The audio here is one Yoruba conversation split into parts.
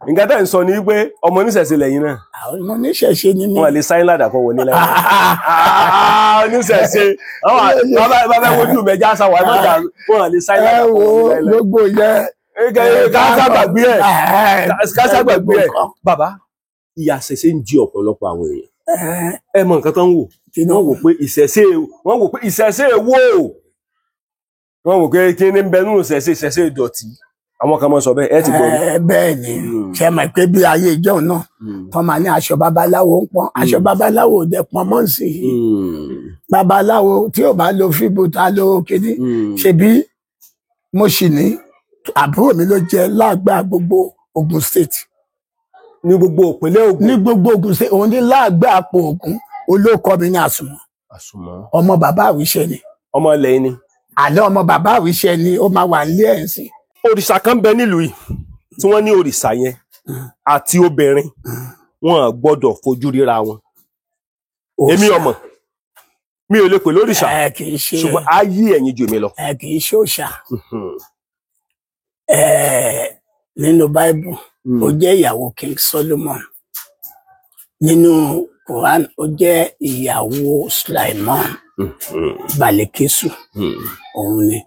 Nǹkan tẹ́ ń sọ ni pé ọmọ oníṣẹ̀ṣe lẹ́yìn náà. Àwọn ọmọ oníṣẹ̀ṣe ni mí. Wọn lè sáyìn ládàá kọ́ wọlé láyé. Oníṣẹ̀ṣe bàbá wojú mẹ́jà sáwà mẹ́jà wọn lè sáyìn Ẹ ládàá kọ́ wo wọlé láyé. gbogbo yẹn. Kásá gbàgbé ẹ̀, kásá gbàgbé ẹ̀. Bàbá, ìyà ṣẹ̀ṣẹ̀ ń jí ọ̀pọ̀lọpọ̀ àwọn èèyàn. Ẹ mọ nǹkan tó ń wò, wọ́n wò pé ìṣẹ̀ṣe, wọ́n wò pé ìṣẹ̀ṣe wò, wọ́n wò pé kí ni ń bẹ nínú ìṣẹ̀ṣe, ìṣẹ̀ṣe ìdọ̀tí. Àwọn kan máa sọ bẹ́ẹ̀, ẹ ti gbọ́ rí. Bẹ́ẹ̀ ni, ṣe mọ̀ pé bí ayé ìjọ náà tọ́ máa ní aṣọ babaláwo ń pọ́n, aṣọ babaláwo ò dẹ̀ pọ́n mọ́ sí i. Babaláwo tí ò bá lo fíbo ta lo kíní. Ṣebí mo sì ní àbúrò mi ló jẹ láàgbà gbogbo Ogun State. Ní gbogbo ìpínlẹ̀ Ògùn. Ní gbogbo Ogun State, òun ní láàgbà àpò Ògùn, olóòkọ mi ní Àsùnmọ̀. Àsùnmọ̀. Ọmọ bàbá àwíṣẹ ni. Ọmọ ilẹ̀ yìí ni. Àlẹ́ ọmọ bàbá àwíṣẹ ni, ó máa wà nílé ẹ̀ ń sìn. Òrìṣà kan bẹ nílùú yìí tí wọ́n ní òrìṣà yẹn àti obìnrin wọn à gbọ́dọ̀ fojú ríra wọn. Èmi ọmọ mi ò lè pè lórìṣà, Ẹ kì í ṣe, ṣùgbọ́n á yí ẹ̀yin jù mí lọ. Ẹ kì í ṣe òòṣà. Nínú Báíbù, ó jẹ́ ìyàwó King Solomon. Nínú Quran, ó jẹ́ ìyàwó Sulaiman Balikisu. Òun ni,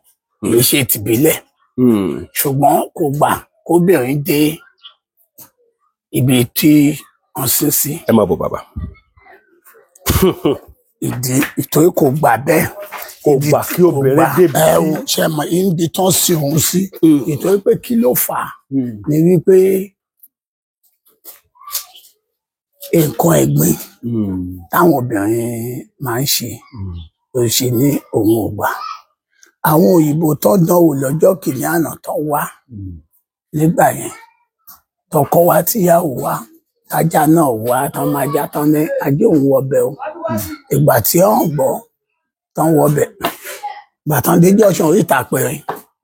kì í ṣe tìbílẹ̀, ṣùgbọ́n kò gbà kóbìnrin dé ibi tí wọ́n sin sí. Ẹ máa bọ̀ bàbá. Ìdí ìtorí kò gbà bẹ́ẹ̀. Kò gbà kí obìnrin débi. Ẹ ò ṣe mọ̀ ibi tán sí òun sí, ìtorí pé kí ló fà á ni wípé nǹkan ẹ̀gbin táwọn obìnrin máa ń ṣe ló ṣe ní òun ò gbà. Àwọn òyìnbó tó dánwò lọ́jọ́ kìíní àná tó wá nígbà yẹn, tọkọ wa tíyàwó wa tájà náà wá tán máa já tán ní ajé òun wọbẹ o. Ìgbà tí ọ̀hún gbọ́ tán wọbẹ, ìgbà tán dé junction oríta pẹ̀rẹ̀.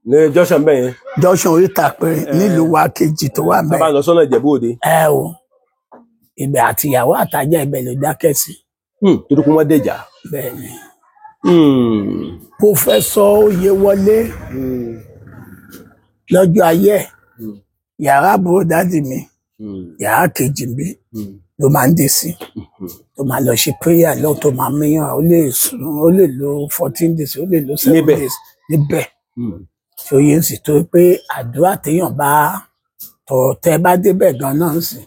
Ní junction bẹ́ẹ̀ yẹn. Junction oríta pẹ̀rẹ̀ nílùú wa kejì tó wà Bàbá bẹ́ẹ̀. lọ sọ́nà Ìjẹ̀bú Òde. Ẹ o, ibẹ̀ àtìyàwó àtàjà ibẹ̀ ló dákẹ́ sí. Torí pé wọ́n dẹ̀jà. Bẹ́ẹ̀ ni. Pòfẹ́sọ̀ Oyèwọlé lọ́jọ́ ayé ẹ̀, yàrá àbúrò dádì mi, yàrá kejì bí ló máa ń dé sí, tó máa lọ ṣe prayer lọ́wọ́, tó máa míyàn, ó lè sùn, ó lè lo 14 days, ó lè lo 7 Níbẹ̀. days níbẹ̀. Tí ó yẹ sì tó pé àdúrà téèyàn bá tọ̀rọ̀ tẹ́ bá débẹ̀ gan náà sì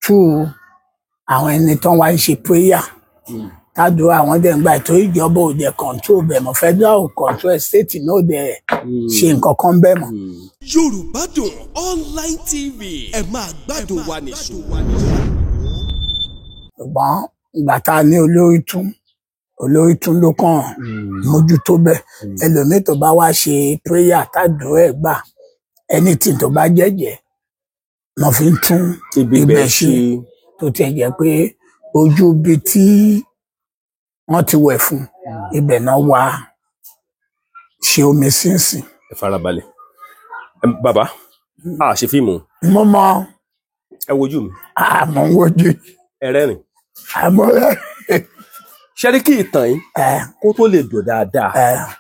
tú àwọn ẹni tán wá ń ṣe prayer, tádùá àwọn dẹ̀ ń gbà tó ìjọba ò dẹ̀ control bẹ̀ mọ́, federal ò control, state náà ò dẹ̀ ṣe nǹkan kan bẹ́ẹ̀ mọ́. Yorùbá Dùn Online TV, ẹ máa gbádùn wa nìṣó. Ṣùgbọ́n ìgbà tá a ní olórí tún, olórí tún ló kàn mójútó bẹ́ẹ̀. Ẹlòmíì tó bá wá ṣe prayer tádùá ẹ̀ gbà, anything tó bá jẹ́jẹ́ wọ́n fi ń tún ibi ibẹ̀ ibẹ̀ ṣe. ṣe. Tó tiẹ̀ jẹ́ pé ojú ibi tí wọ́n ti wẹ̀ fún ibẹ̀ náà wá ṣe omi sínsìn. Ẹ farabalẹ̀. Bàbá, a ṣe fíìmù. Mo mọ. Ẹ wojú mi. Àmọ́ ń wojú. Ẹ rẹ́rìn. Àmọ́ rẹ̀. Ṣẹ́rí kí ìtàn yìí kó tó lè dùn dáadáa,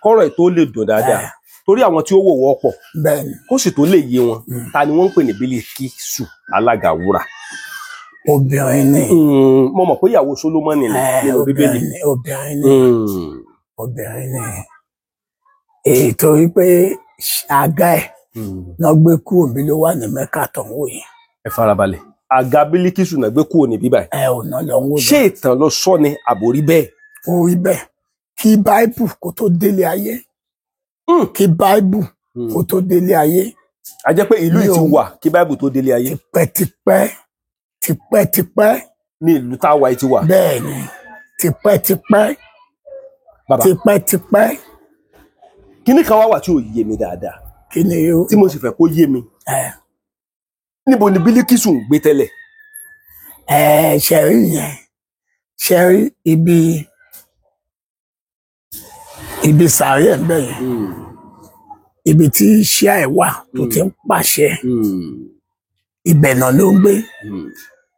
kọ́rọ̀ ẹ̀ tó lè dùn dáadáa, torí àwọn tí ó wò wọ́pọ̀, Bẹ́ẹ̀ ni. kó sì tó lè yé wọn, ta ni wọ́n ń pè ní Bílíkísù alága wúrà? Obìnrin ni. Mo mọ̀ pé ìyàwó Sólómọ́nì ni nínú Bíbélì. Obìnrin ni, obìnrin ni, obìnrin ni. Èyí torí pé àga ẹ̀ náà gbé kúrò bí ló wà ní Mẹ́kà tó ń wò yẹn. Ẹ farabalẹ̀, àga Bílíkísù náà gbé kúrò ní bíbáyìí? Ẹ ò náà lọ ń wò. Ṣé ìtàn ló sọ ni àbórí bẹ́ẹ̀? Ó rí bẹ́ẹ̀ kí Báíbù kó tó délé ayé. Kí Báíbù kó tó délé ayé. A jẹ́ pé ìlú yìí Mi ti ò- wà kí Báíbù tó délé ayé. Tipẹ́tipẹ́, tipẹ́tipẹ́. Ní ìlú táwa yìí ti wà. Bẹ́ẹ̀ ni, tipẹ́tipẹ́. Bàbá, Tipẹ́tipẹ́. kíní kan wá wà tí ò yé mi dáadáa, Kí ni o? tí mo sì fẹ́ kó yé mi. Níbo ni Bílíkísù ń gbé tẹ́lẹ̀? Ẹ ṣẹ̀rí yẹn, ṣẹ̀rí ibi sàárẹ̀ ń bẹ̀ yẹn, ibi tí ṣíà ẹ̀ wà tó ti ń pàṣẹ, ibẹ̀ náà ló ń gbé.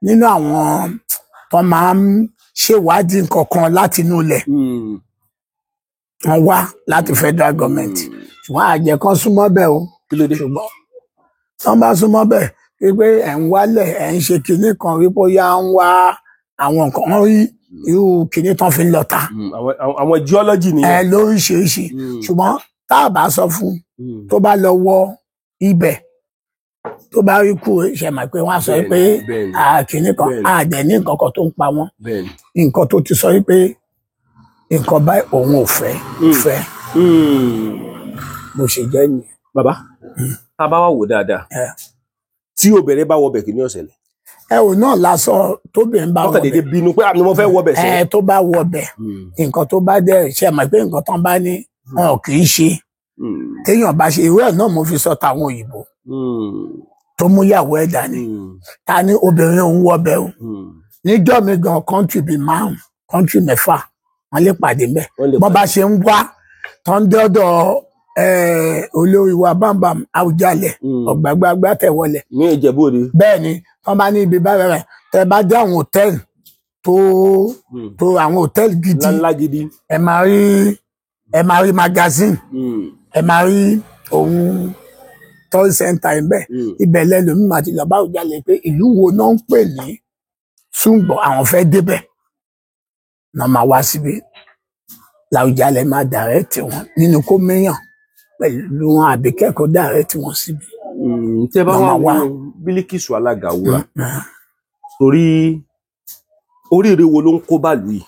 Nínú àwọn tó máa ń ṣèwádìí nǹkan kan láti inú ilẹ̀, wọ́n wá láti federal government, ṣùgbọ́n àjẹ́ kan súnmọ́ bẹ́ẹ̀ o. Kí ló dé? Ṣùgbọ́n tán bá súnmọ́ bẹ́ẹ̀, Wípé ẹ̀ ń wálẹ̀, ẹ̀ ń ṣe kinní kan, wípé ó yá ń wá àwọn nǹkan, wọ́n rí irú kinní tán fi ń lọta. Àwọn geology nìyẹn. Ẹ lóríṣiríṣi. Ṣùgbọ́n tá a bá sọ fún tó bá lọ wọ ibẹ̀ tó bá rí kú, ṣe mọ̀ pé wọ́n á sọ pé kinní kan àdẹ̀ ní nǹkan kan tó ń pa wọ́n, nǹkan tó ti sọ wípé nǹkan báyìí òun ò fẹ́ fẹ́ bó ṣe jẹ́ nìyẹn. Bàbá, tá a bá wà wò dáadáa, tí obìnrin bá wọbẹ̀ kì ní ọ̀sẹ̀lẹ̀. Ẹ ò náà lásán tóbìnrin bá wọbẹ̀. Wọ́n kàn bínú pé àmì mo fẹ́ wọbẹ̀ sí. Ẹ tó bá wọbẹ̀, nǹkan tó bá dẹ̀ ṣe mọ̀ pé nǹkan tán bá ní wọn kì í ṣe. Téèyàn bá ṣe ìwé ẹ̀ náà mo fi sọ tàwọn òyìnbó tó mú ìyàwó ẹ̀ dání. Ta ni obìnrin òun wọbẹ̀ o? Níjọ́ mi gan kọ́ńtì bíi 5, kọ́ńtì 6 wọ́n lè pàdé mbẹ́. Bọ́n bá ṣe ń wá tán dọ́dọ̀ olórí wa Bámbàm Àwùjalẹ̀ ọ̀gbàgbàgbà tẹ̀wọlẹ̀. Ní Ìjẹ̀bú Òde. Bẹ́ẹ̀ ni wọ́n bá ní ibi báyìí rẹ̀ tẹ́ bá dé àwọn hòtẹ́ẹ̀lì tó àwọn hòtẹ́ẹ̀lì gidi ńlá gidi, ẹ máa rí magazine, ẹ máa rí ohun toy center ibẹ̀. Ibẹ̀ lẹ́lòmíì máa ti lọ bá Àwùjalẹ̀ pé ìlú wo náà ń pè ní Ṣùngbọ̀, àwọn fẹ́ débẹ̀ náà máa wá síbi. Làwùjalẹ̀ máa dàrẹ́tì wọn nínú kó méyàn pẹ̀lú wọn àbí kẹ́kọ̀ọ́ dàrẹ́tì wọn síbi. Tẹ́ bá wà wá Bílíkìsù alága wúrà, torí oríire wo ló ń kó bàlú yìí?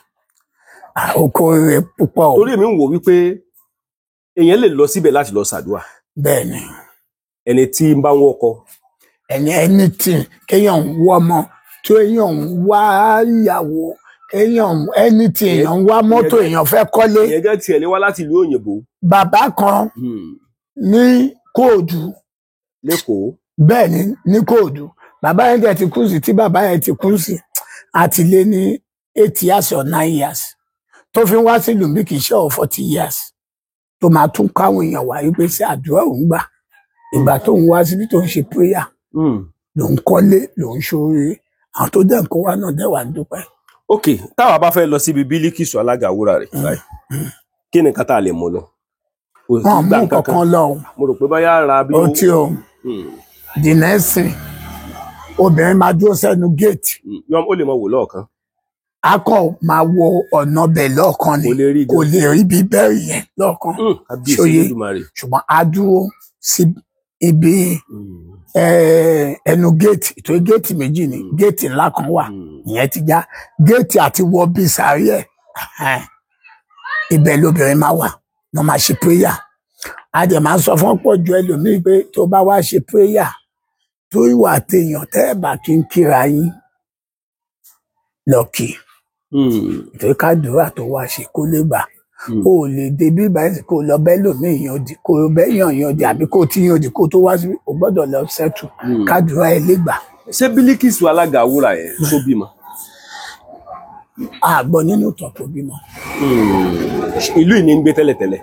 Oko rere púpọ̀ o. Torí èmi ń wò wípé èèyàn lè lọ síbẹ̀ láti lọ ṣàdúrà. Bẹ́ẹ̀ni. Ẹni tí ń bá wọn kọ. Ẹni tí kéèyàn ń wọ ọmọ, tí èèyàn ń wá ìyàwó, èèyàn ẹni tí èèyàn ń wá mọ́tò, èèyàn fẹ́ kọ́lé. Ìyẹn jẹ́ tiẹ̀ lé wá láti ìlú òyìnbó. Bàbá kan ní Kóòdù. Lẹ́kọ̀ọ́. Bẹ́ẹ̀ ni ní Kóòdù. Bàbá yẹn dẹ̀ ti kú sí, tí bàbá yẹn ti kú sí àti lé ní 8 years or 9 years. Tó fi wá sí ìlú bí kì í ṣe 40 years. Tó máa tún káwọn èèyàn wá wípé sí àdúrà òun gbà. Ìgbà tó ń wá síbi tó ń ṣe prayer. Ló ń kọ́lé, ló ń ṣoore. Àwọn tó dẹ̀ ń kó wá náà dẹ̀ wá ń dúpẹ́. Ok, táwa bá fẹ́ lọ síbi Bílíkìsù alága wúrà rẹ̀ báyìí, kí ni nǹkan tá a lè mú lọ? Wọn mú nǹkan kan lọ o. Mo rò pé báyà ra bí ó tí o. The next thing, obìnrin máa dúró sẹ́nu géètì. Ó lè máa wò lọ́ọ̀kan. Akọ máa wo ọ̀nà bẹ̀ lọ́ọ̀kan ni, kò lè rí bí bẹ́ẹ̀rì yẹn lọ́ọ̀kan. Ṣòye, ṣùgbọ́n a dúró sí ibi ẹnu géètì, ìtòrí géètì méjì ni, géètì ńlá kan wà, ìyẹn ti já, géètì àti wọ bí sàárì ẹ̀, ibẹ̀ lóbìnrin máa wà, wọ́n máa ṣe prayer. A dẹ̀ máa sọ fún pọ̀ ju ẹlòmíì pé tó bá wá ṣe prayer, tó ìwà téèyàn tẹ́ ẹ̀ bá kí ń kíra yín lọ kí. Ìtòrí kádùúrà tó wá ṣe kó lè gbà. O lè dé bí báyìí kó lọ bẹ́ẹ̀ lòmíì yan di, kó bẹ́ẹ̀ yàn yan di, àbí kó tí yan di kó tó wá sí, o gbọ́dọ̀ lọ sẹ́tù kádùúrà ẹ lè gbà. Ṣé Bílíkìsù alága wúrà yẹn tó bímọ? A gbọ́ nínú ìtàn kò bímọ. Ìlú yìí ni ń gbé tẹ́lẹ̀tẹ́lẹ̀.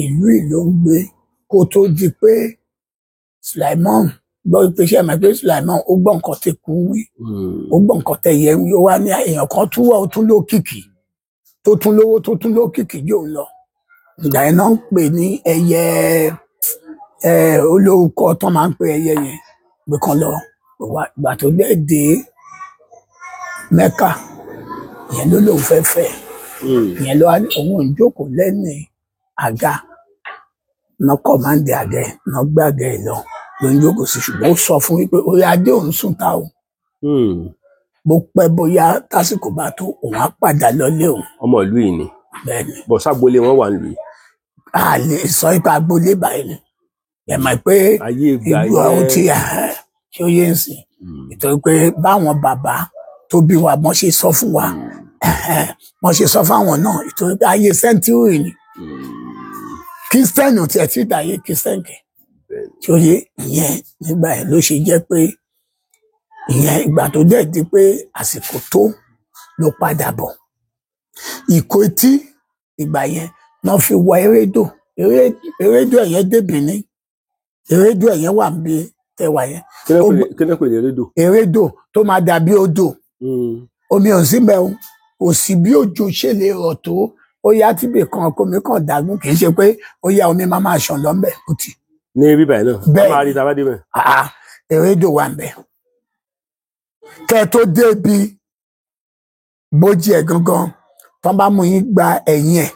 Ìlú yìí ló ń gbé kó tó di pé Sulaimon gbọ́ pé ṣé ẹ mọ̀ pé Sulaimon ó gbọ́ nǹkan tí kú wí, ó gbọ́ nǹkan tẹ yẹ wí, ó wá ní èèyàn kan tún wà ó tún lókìkí, tó tún lówó tó tún lókìkí jò ń lọ. Ìgbà yẹn náà ń pè ní ẹyẹ olórúkọ tó máa ń pè ẹyẹ yẹn pé kan lọ. Ìgbà tó dẹ̀ dé Mẹ́kà, ìyẹn ló lóun fẹ́ fẹ́. Ìyẹn ló wá ní òun ò ń jókòó lẹ́nu àga, náà kọ̀ máa ń di àga ẹ̀, náà gbé àga ẹ̀ lọ ló ń jókòó sí. Ṣùgbọ́n ó sọ fún wípé orí adé òun sùn ta o. Bó pẹ́ bóyá tásìkò bá tó òun á padà lọlé òun. Ọmọ ìlú yìí ni. Bẹ́ẹ̀ni. Bọ̀ ságbolé wọn wà nílùú yìí. A lè sọ ipa agbolé báyìí ni. Ẹ mọ̀ pé ìlú ọ̀hún ti ṣé ó yé ń sìn. Nítorí pé báwọn bàbá tó bí wa bọ́n ṣe sọ fún wa, wọ́n ṣe sọ fáwọn náà, nítorí pé ayé sẹ́ńtúrì ni. Kírísítẹ́nì ò tiẹ̀ tí ì dáyé kírísítẹ́nì kẹ̀. Ṣé ó yé ìyẹn nígbà yẹn ló ṣe jẹ́ pé ìyẹn ìgbà tó dẹ̀ di pé àsìkò tó ló padà bọ̀. Ìkó etí ìgbà yẹn náà fi wọ erédò, erédò ẹ̀yẹn débì ní, erédò ẹ̀yẹn wà níbi tẹwà yẹn. Kí ló pè ní erédò? Erédò tó máa dàbí odò. Omi ò sí mbẹ̀ o, kò sí bí òjò ṣe lè rọ̀ tó, ó yá tíbì kan kómi kan dàgún, kì í ṣe pé ó yá omi máa máa ṣàn lọ́nbẹ̀ ó ti. Ní bíbá yìí náà, bẹ́ẹ̀ máa rí tá a bá débẹ̀. Erédò wà ń bẹ̀. Kẹ́ tó débi bójì ẹ̀ gangan, tán bá mú yín gba ẹ̀yìn ẹ̀,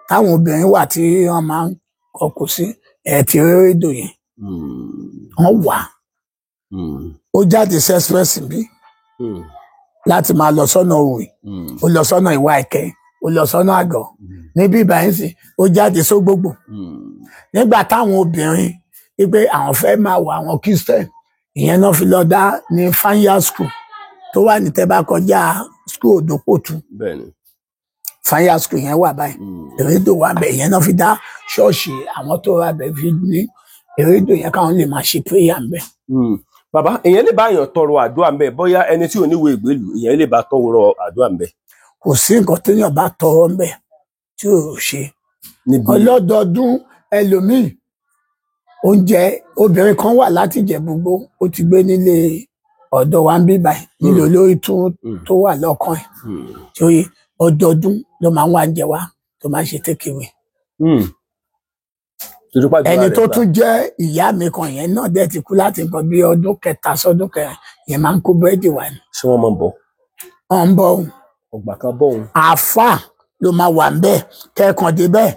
táwọn obìnrin wà tí wọ́n máa ń kọkù sí ẹ̀ ti Erédò yẹn, wọ́n wà. Ó jáde sí express bí láti máa lọ sọ́nà Òwì, ó lọ sọ́nà Ìwà Ẹ̀kẹ́, ó lọ sọ́nà Àgọ́ níbí ìbáyìí sí, ó jáde sógbógbò. Nígbà táwọn obìnrin wípé àwọn fẹ́ máa wọ àwọn Christian, ìyẹn náà fi lọ dá ní Fanya school tó wà ní tẹ́ bá kọjá school Òdòpòtù. Fanya school yẹn wà báyìí, Erédò wà bẹ́ẹ̀, ìyẹn náà fi dá ṣọ́ọ̀ṣì àwọn tó ra bẹ́ẹ̀ fi ní Erédò yẹn káwọn lè máa ṣe prayer ń bẹ̀. Bàbá, èèyàn lè bá èèyàn tọrọ àdúrà ń bẹ, bóyá ẹni tí ò níwèé ìgbélú, èèyàn lè bá tọrọ àdúrà ń bẹ. Kò sí nǹkan téèyàn bá tọrọ ń bẹ tí ò ṣe. Ọlọ́dọọdún ẹlòmíì oúnjẹ, obìnrin kan wà láti Ìjẹ̀bú-Igbó, ó ti gbé nílé ọ̀dọ̀ wa ń bí báyìí nílé olórí tó wà lọ́kàn ẹ̀, tí ọdọọdún ló máa ń wá oúnjẹ wá tó máa ń ṣe takeaway. Ẹni tó tún jẹ́ ìyá mi kan yẹn náà dẹ̀ ti kú láti nǹkan bí ọdún kẹta sọdún kẹrin, yẹn máa ń kó búrẹ́dì wá ni. Ṣé wọ́n máa ń bọ̀? Wọ́n ń bọ̀ òun. Ọgbà kan bọ̀ òun. Àáfà ló máa wà ń bẹ́ẹ̀ kẹ́ẹ̀kan dé bẹ́ẹ̀,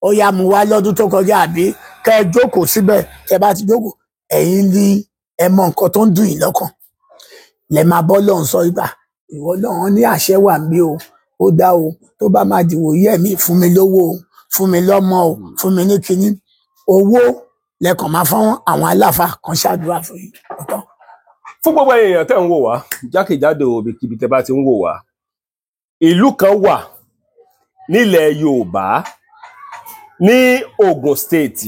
ó yá mu wá lọ́dún tó kọjá, àbí kẹ́ ẹ jókòó síbẹ̀, kẹ́ ẹ bá ti jókòó ẹ̀yin ní ẹ mọ nǹkan tó ń dùn yín lọ́kàn lẹ máa bọ́ lọ́hùn sọ ibà, ìwọ lọ́hùn ní àṣẹ wà ń bí o, ó dá o, tó bá máa dìwò yẹ́ mi, fún mi lówó o, fún mi lọ́mọ o, fún mi ní kinní owó lẹ́kàn máa fọ́n àwọn aláfa kan ṣàdúrà fún yín. Fún gbogbo èèyàn tẹ́ ń wò wá jákèjádò ibikíbi tẹ́ bá ti ń wò wá, ìlú kan wà nílẹ̀ Yorùbá ní Ogun State,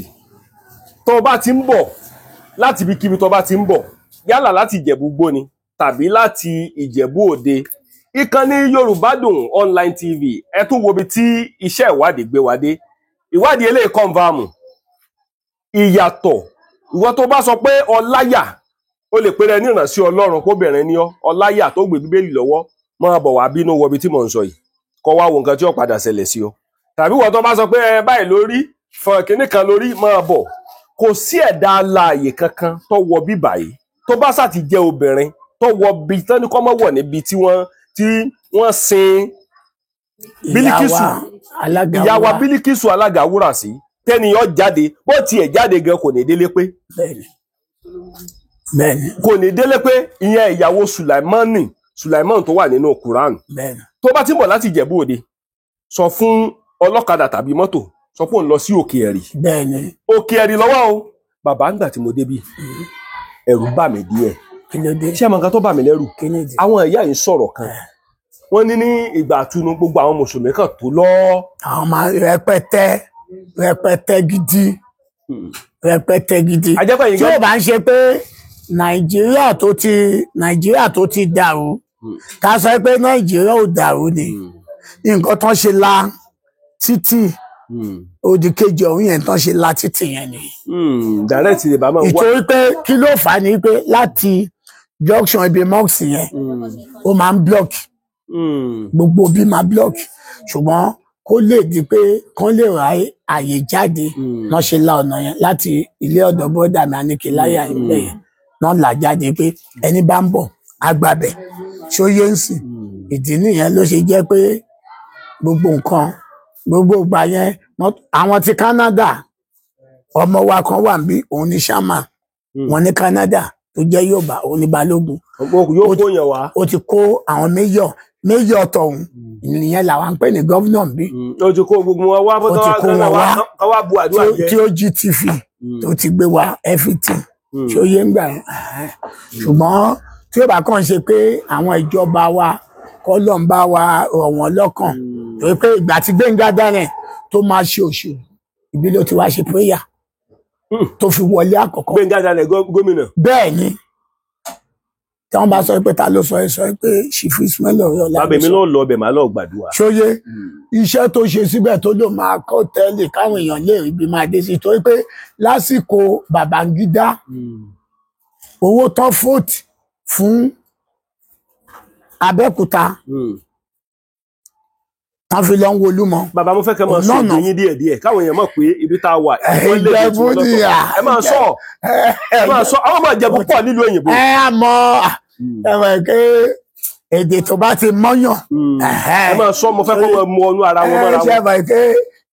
tó bá ti ń bọ̀ láti ibikíbi tó bá ti ń bọ̀, yálà láti Ìjẹ̀bú-Igbó ni tàbí láti Ìjẹ̀bú Òde, ìkànnì Yorùbá Dùn Online TV, ẹ tún wo ibi tí iṣẹ́ ìwádìí gbé wa dé. Ìwádìí eléyìí kọ́nfàmù ìyàtọ̀. Ìwọ tó bá sọ pé ọláyà, ó lè pèrè ní ìrànṣẹ́ Ọlọ́run kóbìnrin ní ọ, ọláyà tó gbé Bíbélì lọ́wọ́, máa bọ̀ wá bínú wọ ibi tí mò ń sọ yìí, kọ́ wá wo nǹkan tí ó padà ṣẹlẹ̀ sí ọ. Tàbí ìwọ tó bá sọ pé ẹ báyìí lórí fọn kínní kan lórí, máa bọ̀. Kò sí ẹ̀dá alààyè kankan tó wọ bíbà yìí tó bá sà ti jẹ́ obìnrin tó wọ bí tán ní kọ́ mọ́ wọ̀ níbi tí wọ́n sin Bílíkísù, ìyá wa Bílíkísù alága wúrà sí, tẹ́niyàn jáde, bó tiẹ̀ jáde gan kò ní délé pé. Kò ní délé pé, ìyẹn ìyàwó Sùláìmánì tó wà nínú Kùránì. Tó bá ti ń bọ̀ láti Ìjẹ̀bú Òde, sọ fún ọlọ́kadà tàbí mọ́tò, sọ pé òun lọ sí Òkè Ẹ̀rì. Òkè Ẹ̀rì lọ́wọ́ o. Bàbá, ńgbà tí mo débí, ẹ̀rù bà mí díẹ̀. Ṣé àmọ́ nǹkan tó bà mí lẹ́rù? Àwọn ìyá yìí sọ̀rọ̀ kan, wọ́n ní ní ìgbà àtúnú gbogbo àwọn mùsùlùmí kan tó lọ. Àwọn máa rẹpẹtẹ rẹpẹtẹ gidi, rẹpẹtẹ gidi. Tí ó bá ń ṣe pé Nàìjíríà tó ti dàrú, ká sọ pé Nàìjíríà ò dàrú ni, nǹkan tán ṣe la títì òdì kejì ọ̀hún yẹn tán ṣe la títì yẹn ni. Direct lè bá máa wá. Ìtorí pé kí ló fà á ni pé láti junction ibi mosque yẹn, ó máa ń block, gbogbo bí máa block, ṣùgbọ́n kó lè di pé kán lè ra àyè jáde náà ṣe la ọ̀nà yẹn láti ilé ọ̀dọ̀ bọ́dà mi Aníkìláyà ilé yẹn náà là jáde pé ẹni bá ń bọ̀ agbábẹ̀ ṣóyé ń sìn. Ìdí nìyẹn ló ṣe jẹ́ pé gbogbo nǹkan gbogbo ìgbà yẹn àwọn ti Canada, ọmọ wa kan wà níbí, òun ní sàmà wọn ní Canada tó jẹ́ Yorùbá, òun ní Balógun, ó ti kó àwọn méjọ̀ tọ̀hún, ìyẹn làwọn ń pè ní gọ́vnà bí. Ó ti kó gbogbo wọn wá, ó ti kó wọn wá tí ó GTV tó ti gbé wa everything tí ó yé ń gbà yẹn. Ṣùgbọ́n tí ó bá kàn ṣe pé àwọn ìjọba wa kọ́ ló ń bá wa rọ̀ wọ́n lọ́kàn, torí pé ìgbà tí Gbénga Daniel tó máa ṣe òṣèlú, ibi ló ti wá ṣe prayer tó fi wọlé àkọ́kọ́. Gbénga Daniel gómìnà. Bẹ́ẹ̀ ni, tí wọ́n bá sọ pé ta ló sọ ẹ, sọ pé Ṣìfù Ismail Ọ̀rẹ́ọlá. Bàbá mi náà lọ ọbẹ̀, màá lọ gbàdúrà. Ṣóyé iṣẹ́ tó ṣe síbẹ̀ tó lò máa kọ́ tẹ́lẹ̀ káwọn èèyàn lè rí bí máa dé sí, torí pé lásìkò Babangida owó tán fóòtì fún Abẹ́òkúta Tán fi lọ ń wo Olúmọ. Bàbá, mo fẹ́ kẹ́ máa sọ Lọ́nà. èdè yín díẹ̀díẹ̀ káwọn èèyàn mọ̀ pé ibi tá a wà wọ́n lè dé tí Ìjẹ̀bú wọ́n ni lọ́tọ̀. à. Ẹ máa sọ, ẹ máa sọ, àwọn ọmọ Ìjẹ̀bú pọ̀ nílùú òyìnbó. Ẹ á mọ ẹ mọ̀ pé èdè tó bá ti mọ́yàn. Ẹ máa sọ, mo fẹ́ kó máa mú ọnú ara wọn mọ́ra Ẹ ṣe wọn. mọ̀ pé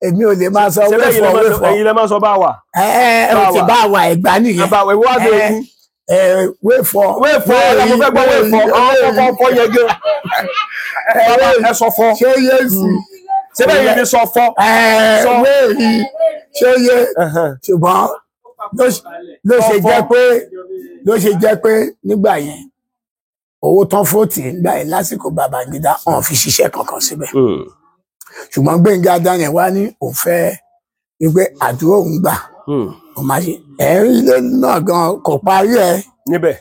èmi ò lè máa sọ Ṣé wéfọ̀ wéfọ̀. ẹ̀yin lẹ máa sọ bá wà. Ẹ ẹ o ti bá wa ẹ̀gbá nìyẹn. Bá wà, ìwọ wá dé Ẹ, yín. ẹ wéfọ̀. Wéfọ̀, ẹ mo fẹ́ gbọ́ wéfọ̀, àwọn kọ́kọ́ fọ́ yẹn gan. Bàbá, ẹ sọ fọ́. Ṣé yéésì? Ṣé bẹ́ẹ̀ yẹn ni sọ fọ́? Ẹ Sọ. wéèrí ṣé yé, ṣùgbọ́n ló ṣe jẹ́ pé ló ṣe jẹ́ pé nígbà yẹn owó tán fóòtì nígbà yẹn lásìkò Babangida hàn fi ṣiṣẹ́ kankan síbẹ̀, ṣùgbọ́n Gbẹ́ngà Daniel wá ní òun fẹ́ wípé àdúrà òun gbà, òun máa ṣe ẹ̀rín ilé náà gan kò parí ẹ̀ Níbẹ̀.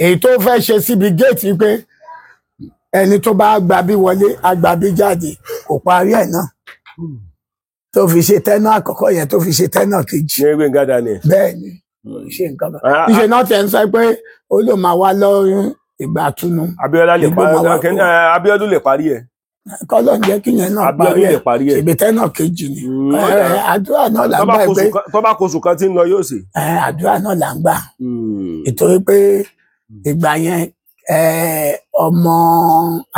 Èyí tó fẹ́ ṣe síbi géètì pé ẹni tó bá gba bí wọlé á gba bí jáde, kò parí ẹ̀ náà, tó fi ṣe tẹ́nà àkọ́kọ́ yẹn, tó fi ṣe tẹ́nà kejì. Ní Gbẹ́ngà Daniel. Bẹ́ẹ̀ ni, kò ṣe nǹkan kan. Ah, ah. Níṣẹ́ náà tẹ̀ ń sọ pé ó lò máa wá lọ́rùn ìgbà túnú. Abíọ́lá lè Ìgbó parí máa wá. Abíọ́dún lè parí ẹ̀. Kọ́lọ́ ń jẹ́ kí yẹn náà parí Abíọ́dún lè ẹ̀. parí ẹ̀. Ṣèbí tẹ́nà kejì ni. Ẹ, àdúrà náà là ń Tó bá gbà pé tó bá kóṣù kan tí ń lọ yóò ṣe. Ẹ, àdúrà náà là ń gbà nítorí pé ìgbà yẹn ẹ, ọmọ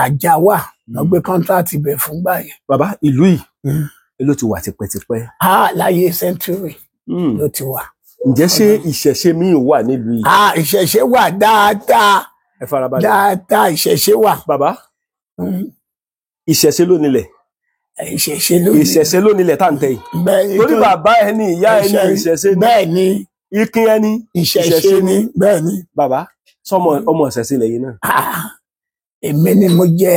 àjà wà lọ gbé kọ́ńtrátì bẹ̀ fún gbà yẹn. Bàbá, ìlú yìí ló ti wà tipẹ́tipẹ́. Ah, láyé century ló ti wà. Ǹjẹ́ ṣé ìṣẹ̀ṣe míì wà nílùú yìí? Ah, ìṣẹ̀ṣe wà dáadáa. Ẹ farabalẹ̀. Dáadáa, ìṣẹ̀ṣe wà. Bàbá, ìṣẹ̀ṣe ló nílẹ̀. Ìṣẹ̀ṣe ló ní. Ìṣẹ̀ṣe ló nílẹ̀ tá à ń tẹ̀ yìí. Bẹ́ẹ̀ ni. Torí bàbá ẹni, ìyá ẹni, ìṣẹ̀ṣe ni. Bẹ́ẹ̀ ni. Ikin ẹni, ìṣẹ̀ṣe ni, bẹ́ẹ̀ ni. Bàbá, sọmọ ọmọ ìṣẹ̀ṣe lẹ́yìn náà. Ah, èmi ni mo jẹ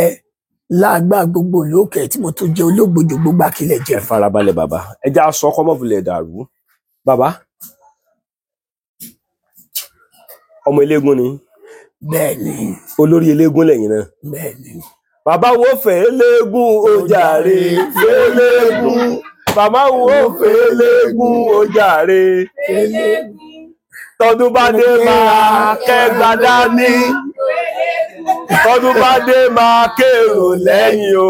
láàgbà gbogbo lókè tí mo tún jẹ olóògbòjò gbogbo àkìlẹ̀ jẹ. Ẹ farabalẹ̀ bàbá, ẹ já sọ kọ́mọ́fìlẹ̀ dàrú. Bàbá, ọmọ eléégún ni. Bẹ́ẹ̀ ni. Olórí eléégún lẹ́yìn náà. Bẹ́ẹ̀ ni. Bàbá wo fẹ́ léégún ó jàre fẹ́ léégún. Bàbá wo fẹ́ léégún ó jàre. Tọdún bá dé máa kẹ́gbà dání. Tọdún bá dé máa kérò lẹ́yìn o.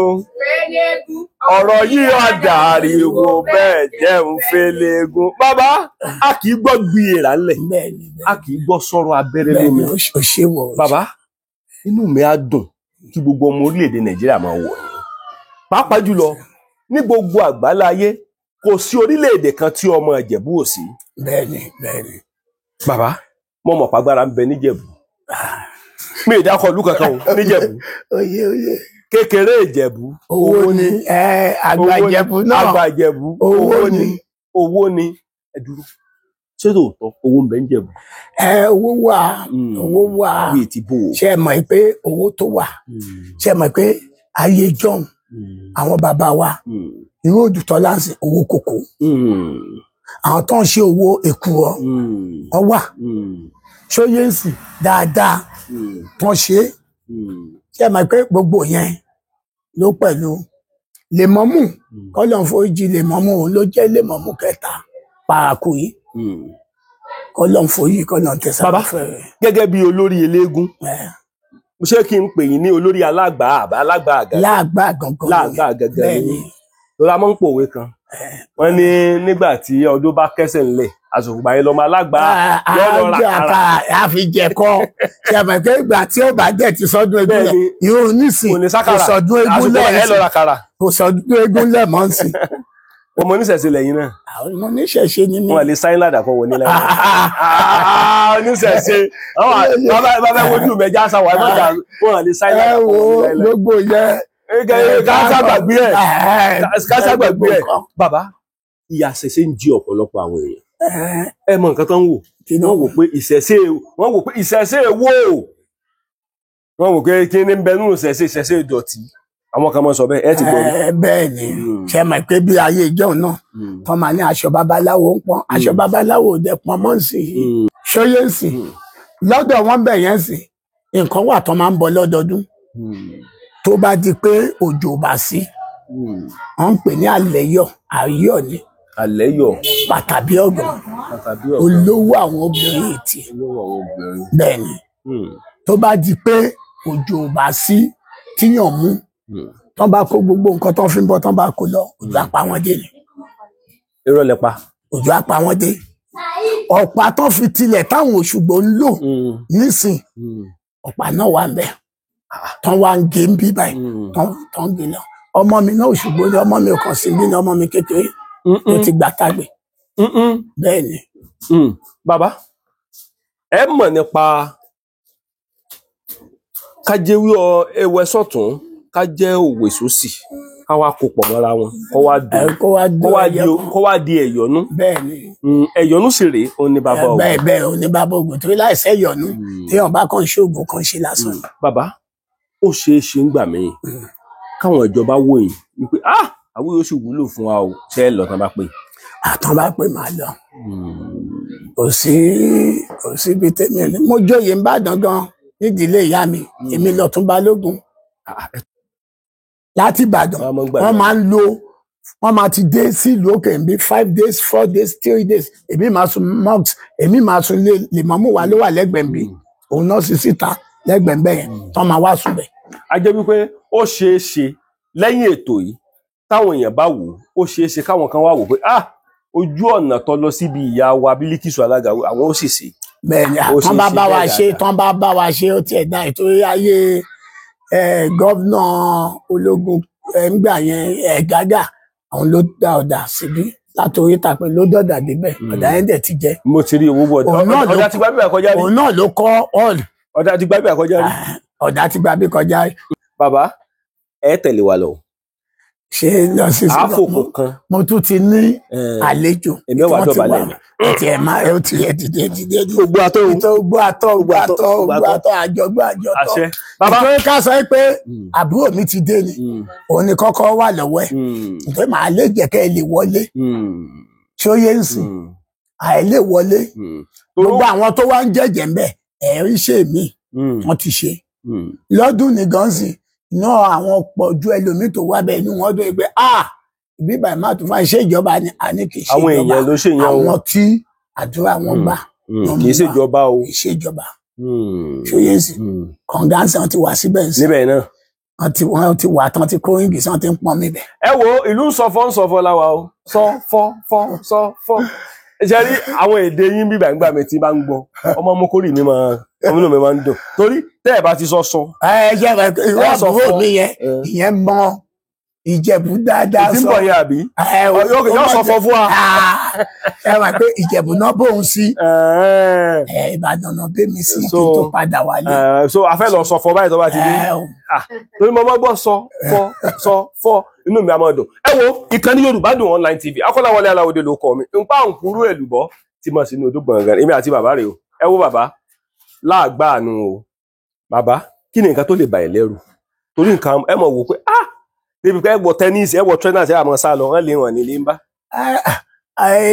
Ọ̀rọ̀ yìí ọ̀dàríwò bẹ́ẹ̀ jẹun fẹ́lẹ́gún. Bàbá, a kì í gbọ́ gbi èèrà ńlẹ̀. Bẹ́ẹ̀ ni. A kì í gbọ́ sọ̀rọ̀ abẹ́rẹ́ Bẹ́ẹ̀ ni. lómi. Ó ṣe wọ̀. Bàbá, inú mi á dùn kí gbogbo ọmọ orílẹ̀-èdè Nàìjíríà máa wọ̀ yín. Pàápàá jùlọ ní gbogbo àgbálá ayé, kò sí orílẹ̀-èdè kan tí ọmọ Ìjẹ̀bú ò sí. Bẹ́ẹ̀ ni, bẹ́ẹ̀ ni. Bàbá, mo mọ̀ pàgbára ń bẹ níjẹ̀bú. Mi ì dákọ̀ ìlú kankan o níjẹ̀bú. Oyè oyè. Kékeré Ìjẹ̀bú. Owó ni ẹ, àgbà Owó ni. Ìjẹ̀bú náà. Àgbà Ìjẹ̀bú. Owó ni. Owó ni. Ẹ dúró. Ṣé tòótọ́ owó ń bẹ níjẹ̀bú? Ẹ, owó wà, owó wà. Bíi ti bò ó. Ṣé ẹ mọ̀ pé owó tó wà, ṣé ẹ mọ̀ pé ayé jọ̀hún àwọn bàbá wa, irú Òdùtọ́lá ń sìn owó kòkó, àwọn tó ń ṣe owó èkùrọ́ wọn wà, ṣóyè ń sìn dáadáa tó ń ṣe é. Ṣé ẹ mọ̀ pé gbogbo yẹn ló pẹ̀lú lèmọ́mù kọ́lọ́n foríjì lèmọ́mù, òun ló jẹ́ lèmọ́mù kẹta paraku yìí, kọ́lọ́n foríjì, kọ́lọ́n tẹ̀sán. Bàbá, gẹ́gẹ́ bí olórí eléégún, ṣé kí n pè yín ní olórí alágbà àbá alágbà àgàgà? Láàgbà gangan. Láàgbà gangan. Bẹ́ẹ̀ ni ni. Lọ́la máa ń pòwe kan, wọ́n ní nígbà tí ọdún bá kẹ́sẹ̀ ńlẹ̀ àsòfùgbà yẹn lọ́mọ alágbà yóò lọ ra àjọ àkàrà. àkàrà àfijẹkọ. Ṣe àmọ̀ pé ìgbà tí ó bá dẹ̀ ti sọdún eégún lẹ̀ Bẹ́ẹ̀ni. irun nísìn Kò ní kò sákàrà sọdún eégún àsòfùgbà lẹ̀ ẹ lọ ra àkàrà. Kò sọdún eégún lẹ̀ mọ́ sí. Ọmọ oníṣẹ̀ṣe lẹ́yìn náà. Àwọn ọmọ oníṣẹ̀ṣe ni mí. Wọn lè sáyìn ládàá kọ́ wọlé láyé. Oníṣẹ̀ṣe bàbá bàbá wojú mẹ́jà sáwà ẹ má jà, wọn lè sáyìn Ẹ ládàá kọ́ wo wọlé láyé. gbogbo yẹn. Kásá gbàgbé ẹ̀, kásá gbàgbé ẹ̀. Bàbá, ìyà ṣẹ̀ṣẹ̀ ń jí ọ̀pọ̀lọpọ̀ àwọn èèyàn. Ẹ mọ nǹkan tó ń wò, wọ́n wò pé ìṣẹ̀ṣe, wọ́n wò pé ìṣẹ̀ṣe wò, wọ́n wò pé kí ni ń bẹ nínú ìṣẹ̀ṣe, ìṣẹ̀ṣe ìdọ̀tí, àwọn kan máa sọ bẹ́ẹ̀, ẹ ti gbọ́ rí. Bẹ́ẹ̀ ni. Ṣe mọ̀ pé bí ayé ìjọ náà tọ́ máa ní aṣọ babaláwo ń pọ́n, aṣọ babaláwo ò dẹ̀ pọ́n mọ́ sí i, ṣóyè ń sìn lọ́dọ̀ wọn bẹ̀ yẹn sìn, nǹkan wà tó máa ń bọ lọ́dọọdún tó bá di pé òjò ò bá sí, wọ́n ń pè ní àlẹ́yọ̀, àyọ̀ ni. Alẹ́ yọ̀. Pàtàbí ọ̀gàn. Tàbí ọ̀gá. Olówó àwọn obìnrin ètì. Olówó àwọn obìnrin. Bẹ́ẹ̀ ni, tó bá di pé òjò ò bá sí tíyàn mú. Tán bá kó gbogbo nǹkan tán fi ń bọ̀, tán bá kó lọ, òjò á pa wọ́n dé ni. Irọ́ lẹ pa. Òjò á pa wọ́n dé. Ọ̀pá tán fi tilẹ̀ táwọn Òṣùgbò ń lò nísìn, ọ̀pá náà wà ń bẹ̀. Tán wá ń gé ń bí báyìí, tán ń gé lọ. Ọmọ mi náà Òṣùgbò ni, ọmọ mi ò kàn sí bí ní ọmọ mi kékeré ló ti gbà tágbé. Bẹ́ẹ̀ ni. Bàbá, ẹ mọ̀ nípa kájẹ́wé ewé sọ̀tún, kájẹ́ òwe sósì, ká wá kó pọ̀ mọ́ra wọn, kó wá dùn, kó wá di ẹ̀yọ́nú. Bẹ́ẹ̀ ni. Ẹ̀yọ́nú sì rèé, òun ni bàbá ògùn. Bẹ́ẹ̀ bẹ́ẹ̀, òun ni bàbá ògùn, torí láìsẹ́ ẹ̀yọ́nú téèyàn bá kàn ṣe ògùn kan ṣe lásán. Bàbá, ó ṣeé ṣe ń gbà mí káwọn ìjọba wò yín wípé àwọn yóò sì wúlò fún wa o, ṣe é lọ tán bá pè? Àtàn bá pè máa lọ. Kò sí ibi tèmi ní. Mo jóyè ń bàdàn gan nídìílé ìyá mi, èmi lọ̀tún Balógun láti Ìbàdàn. Wọ́n máa ń lo, wọ́n máa ti dé sílùú òkè níbi 5 days, 4 days, 3 days. Èmi máa sùn mosque, èmi máa sùn lè mọ́mú wa ló wà lẹ́gbẹ̀ẹ́ bí òun náà sì síta lẹ́gbẹ̀ẹ́ bẹ́ẹ̀ yẹn tán máa wá sùn bẹ̀. A jẹ́ wípé ó ṣeé ṣe lẹ́yìn ètò yìí táwọn èèyàn bá wò ó, ṣeé ṣe káwọn kan wá wò pé ojú ọ̀nà tó lọ síbi ìyá wa Bílíkìsù alága àwọn ó sì ṣe. Bẹ́ẹ̀ni, tán bá bá wa ṣe, tán bá bá wa ṣe, ó tiẹ̀ dá ètò ayé gọ́vnà ológun ńgbà yẹn Gágà, àwọn ló dá ọ̀dà síbí látòrí tàpé ló dọ̀dà débẹ̀, ọ̀dà yẹn dẹ̀ ti jẹ́. Mo ti rí owó bọ̀ ọ̀dà ti gbá bíbà kọjá rí. Òun náà ló kọ́ hall. Ọ̀dà ti gbá bíbà kọjá rí. Ọ̀dà ti gbá bí kọjá rí. Bàbá, ẹ tẹ̀lé wa lọ. Ṣe lọ sí àfòkò kan. Mo tún ti ní àlejò. Èmi wà dọ̀bálẹ̀ mi. Ẹ ti ẹ̀ máa ẹ ti ẹ dìde dìde. Gbogbo àtọ́ gbogbo àtọ́ gbogbo àtọ́ gbogbo àtọ́ àjọgbó àjọtọ́. Àṣẹ. Bàbá nítorí ká sọ pé àbúrò mi ti dé ni, òun ni kọ́kọ́ wà lọ́wọ́ ẹ̀. Nítorí màá lè jẹ́ kẹ́ ẹ lè wọlé. Ṣé ó yé ń sìn? Àìlè wọlé. Gbogbo àwọn tó wá ń jẹ́jẹ̀ ń bẹ̀ ẹ̀ ń ṣe mí. Wọ́n ti ṣe. Lọ́dún ní gan-an náà àwọn pọ̀ ju ẹlòmíì tó wá bẹ́ẹ̀ inú wọn dún pé ibi báyìí má tún fún iṣẹ́ ìjọba ni, a ní kì í ṣe àwọn èèyàn ló ṣe yẹn o, àwọn tí àdúrà wọn gbà kì í ṣe ìjọba o, kì í ṣe ìjọba. Ṣòye sí kọ̀ǹgáǹsì wọn ti wà síbẹ̀ ń sìn níbẹ̀ náà wọ́n ti wà tán ti kó ríngì sàn ti ń pọn mi bẹ̀. Ẹ wo ìlú ń sọfọ ń sọfọ láwa o, sọ fọ fọ sọ fọ. Ṣe rí àwọn èdè yín bíbà ńgbà mi tí bá ń gbọ́ ọmọ mokórì mi máa ọmọ inú mi máa ń dùn torí tẹ́ ẹ bá ti sọ sọ. Ẹ ṣe ìwọ àbúrò mi yẹn ìyẹn mọ Ìjẹ̀bú dáadáa sọ. Ìtí ń bọ̀ yẹn àbí? Yóò sọ fọ fún wa. Ẹ wà pé Ìjẹ̀bú náà bóun sí. Ìbàdàn náà bẹ́ mi sí kí n tó padà wálé. So a fẹ́ lọ sọ fọ báyìí tó bá ti dé. Torí mo máa gbọ́ sọ fọ sọ fọ inú mi a máa dùn. Ẹ wo ìkànnì Yorùbá Dùn Online TV, Akọ́láwọlé Aláwọ̀dé ló kọ mi. Npa òǹkúrú èlùbọ́ tí mo sì ní odó gbọ̀ngàn. Èmi àti bàbá rè o. Ẹ wo bàbá láàgbáànú o. Bàbá, kí ni nǹkan tó lè bà ẹ́ lẹ́rù? Torí nǹkan ẹ mọ̀ wò pé débi pé ẹ wọ tẹ́nísì, ẹ wọ trainers, ẹ àmọ́ sá lọ, wọ́n lè wọ̀n nílé ń bá.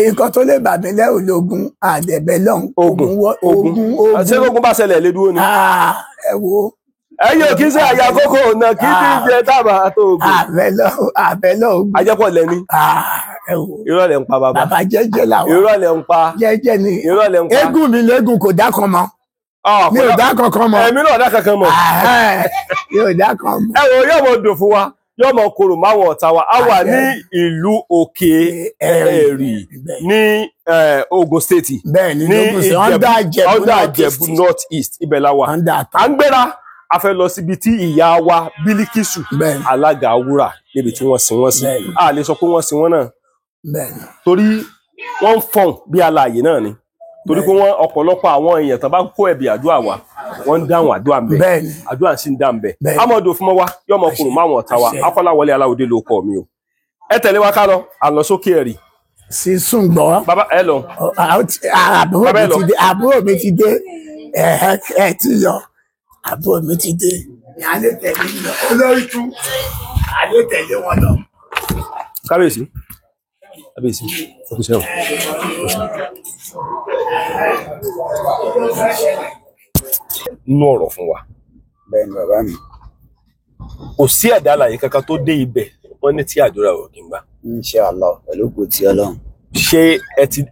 Nǹkan tó lè bà mí lẹ́rù lógún àdẹ̀bẹ̀ lọ́hùn. Ogun ogun ṣé ogun bá ṣẹlẹ̀ lé dúró ni. Ẹ wo. Ẹ̀yin ò kí ń ṣe àyà kókó ọ̀nà kí ní jẹ tábà tó ogun. Àbẹ̀ lọ́hùn. Ajẹ́pọ̀ lẹ́ni. Ẹ wo. Irọ́ lẹ̀ ń pa bàbá. Bàbá jẹ́jẹ́ làwọn. Irọ́ lẹ̀ ń pa. Jẹ́jẹ́ ni. Irọ́ lẹ̀ ń pa. Eégún mi léegun kò dá kan mọ́. Mi ò dá kankan mọ́. Èmi náà dá kankan mọ́. Mi ò dá kan mọ́. Ẹ wo yóò mọ dùn fún wa, yóò mọ korò máwọn ọ̀tá wa. A wà ní ìlú Òkè Ẹ̀rì ní Ogun State. Bẹ́ẹ̀ni, ní Under Ìjẹ̀bú North East, ibẹ̀ la wà. À ń gbéra, a fẹ́ lọ síbi tí ìyá wa Bílíkìsù alága wúrà níbi tí wọ́n sin wọ́n sí. A lè sọ pé wọ́n sin wọ́n náà torí wọ́n ń fọ̀n bí alààyè náà ni, torí pé wọ́n ọ̀pọ̀lọpọ̀ àwọn èèyàn tó bá kó ẹ̀bì àdúrà wa wọ́n ń dáhùn àdúrà ń bẹ̀, àdúrà sì ń dá ń bẹ̀. Amọ̀dò fún wa yọmọ kùrù máwọn ọ̀tá wa. Akọ́láwọlé Aláwọ̀dé ló kọ mi o. Ẹ tẹ̀lé wa ká lọ, à lọ sókè Ẹ̀rì. Sísùn gbọ́. Bàbá ẹ lọ. Àbúrò mi ti dé, ẹ ti lọ, àbúrò mi ti dé, àlè tẹ̀lé lọ, olórí tún àlè tẹ̀lé wọn lọ. Kábíyèsí, kábíyèsí, ẹ kú sẹ́wọ̀n. Nú ọ̀rọ̀ fún wa. Bẹ́ẹ̀ni bàbá mi. Kò sí ẹ̀dá alààyè kankan tó dé ibẹ̀ wọ́n ní tí àdúrà ò kí ń gbà. Inshallah, pẹ̀lú ògo ti Ọlọ́run. Ṣé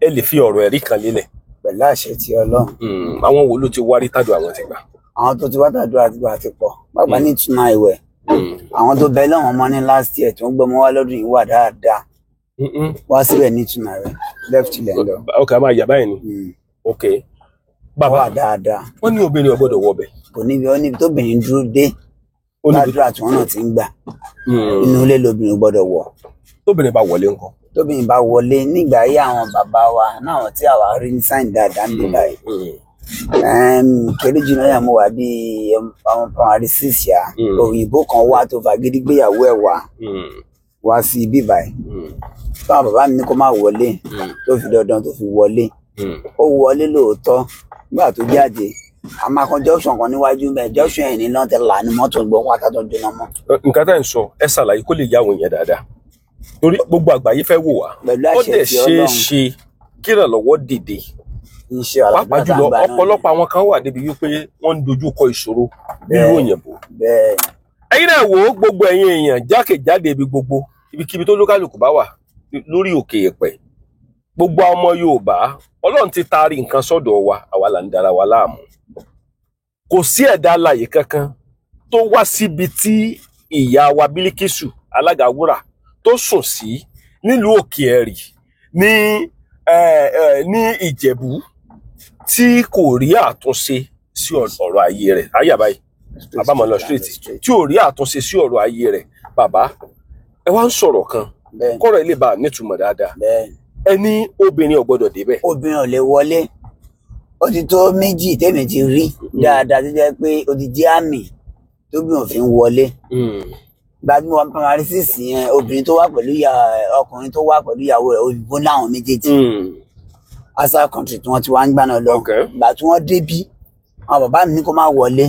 ẹ lè fi ọ̀rọ̀ ẹ̀rí kan lélẹ̀? Pẹ̀lú àṣẹ ti Ọlọ́run. Àwọn wo ló ti wárí tádùn àwọn ti gbà? Àwọn tó ti wá tàdúrà ti gbà ti pọ̀. Bàbá ní ìtúná ìwẹ̀. Àwọn tó bẹ lọ́wọ́n mọ́ ní last year tí wọ́n gbọ́mọ wá lọ́dún yìí wà dáadáa. Wá síbẹ̀ ní ìtùnà rẹ̀ left ilẹ̀ ń lọ. Ok, a máa yà báyìí ni. Ok bàbá, wà dáadáa. Wọ́n ní obìnrin ò gbọ́dọ̀ wọbẹ̀. Kò níbi ó níbi tóbìnrin dúró dé. Ládùúrà tí wọ́n náà ti ń gbà. Inú ilé lobìnrin gbọ́dọ̀ wọ̀. Tóbìnrin bá wọlé ńkọ́? Tóbìnrin bá wọlé nígbà ayé àwọn bàbá wa náà tí àwa rí ní sáìn dáadáa ń bí báyìí. Kéré jùlọ yà mo wà bíi àwọn primary six yà. Òyìnbó kan wá tó fagídí gbéyàwó ẹ̀ wá wá sí ibi báyìí. Báwọn bàbá mi ní kó má wọlé tó fi dandan tó fi wọlé. Ó wọlé lóòótọ́ nígbà tó jáde. A máa kan junction kan níwájú bẹ́ẹ̀, junction yẹn ní náà ti là ní mọ́tò gbọ́ pátá tó jóná mọ́. Nǹkan tá à ń sọ ẹ ṣàlàyé kó lè yá àwọn èèyàn dáadáa torí gbogbo àgbáyé fẹ́ wò wá. Pẹ̀lú Ó àṣẹ dẹ̀ ti ṣeé Ọlọ́run. ṣe kírànlọ́wọ́ dìde. Iṣẹ́ Pàápàá àlàgbà jùlọ náà ni. ọ̀pọ̀lọpọ̀ àwọn kan wà débi wípé wọ́n ń dojú kọ ìṣòro nílùú òyìnbó. Bẹ́ẹ̀. Ẹ̀yin náà wò ó, gbogbo ẹ̀yin èèyàn jákèjádò ibi gbogbo ibikíbi tó lókàlùkù bá wà lórí òkè èèpẹ̀, gbogbo ọmọ Yorùbá, Ọlọ́run ti taari nǹkan sọ́dọ̀ wa, àwa là ń dara wa láàmú. Kò sí ẹ̀dá alààyè kankan tó wá síbi tí ìyá wa Bílíkísù alága wúrà tó sùn sí nílùú Òkè Ẹ̀rì ní Ìjẹ̀bú tí kò rí àtúnṣe sí ọ̀rọ̀ ayé rẹ̀. Ayé àbáyé àbámọ̀ lọ straight tí ò rí àtúnṣe sí ọ̀rọ̀ ayé rẹ̀. Bàbá, ẹ wá ń sọ̀rọ̀ kan kọ́rọ̀ ilé bá nítumọ̀ dáadáa. Ẹ ní obìnrin ò gbọ́dọ̀ débẹ̀. Obìnrin ò lè wọlé. Ó ti tó méjì tèmi ti rí dáadáa tó jẹ́ pé ó ti jẹ́ àmì tóbìnrin ò fi ń wọlé. Gbajúmọ̀ wọn primary six yẹn, obìnrin tó wá pẹ̀lú ọkùnrin tó wá pẹ̀lú ìyàwó rẹ̀, òyìnbó láwọn méjèèjì. Asa country tí wọ́n ti wá ń gbà náà lọ. Ìgbà tí wọ́n débí, àwọn bàbá mi ní kó má wọlé,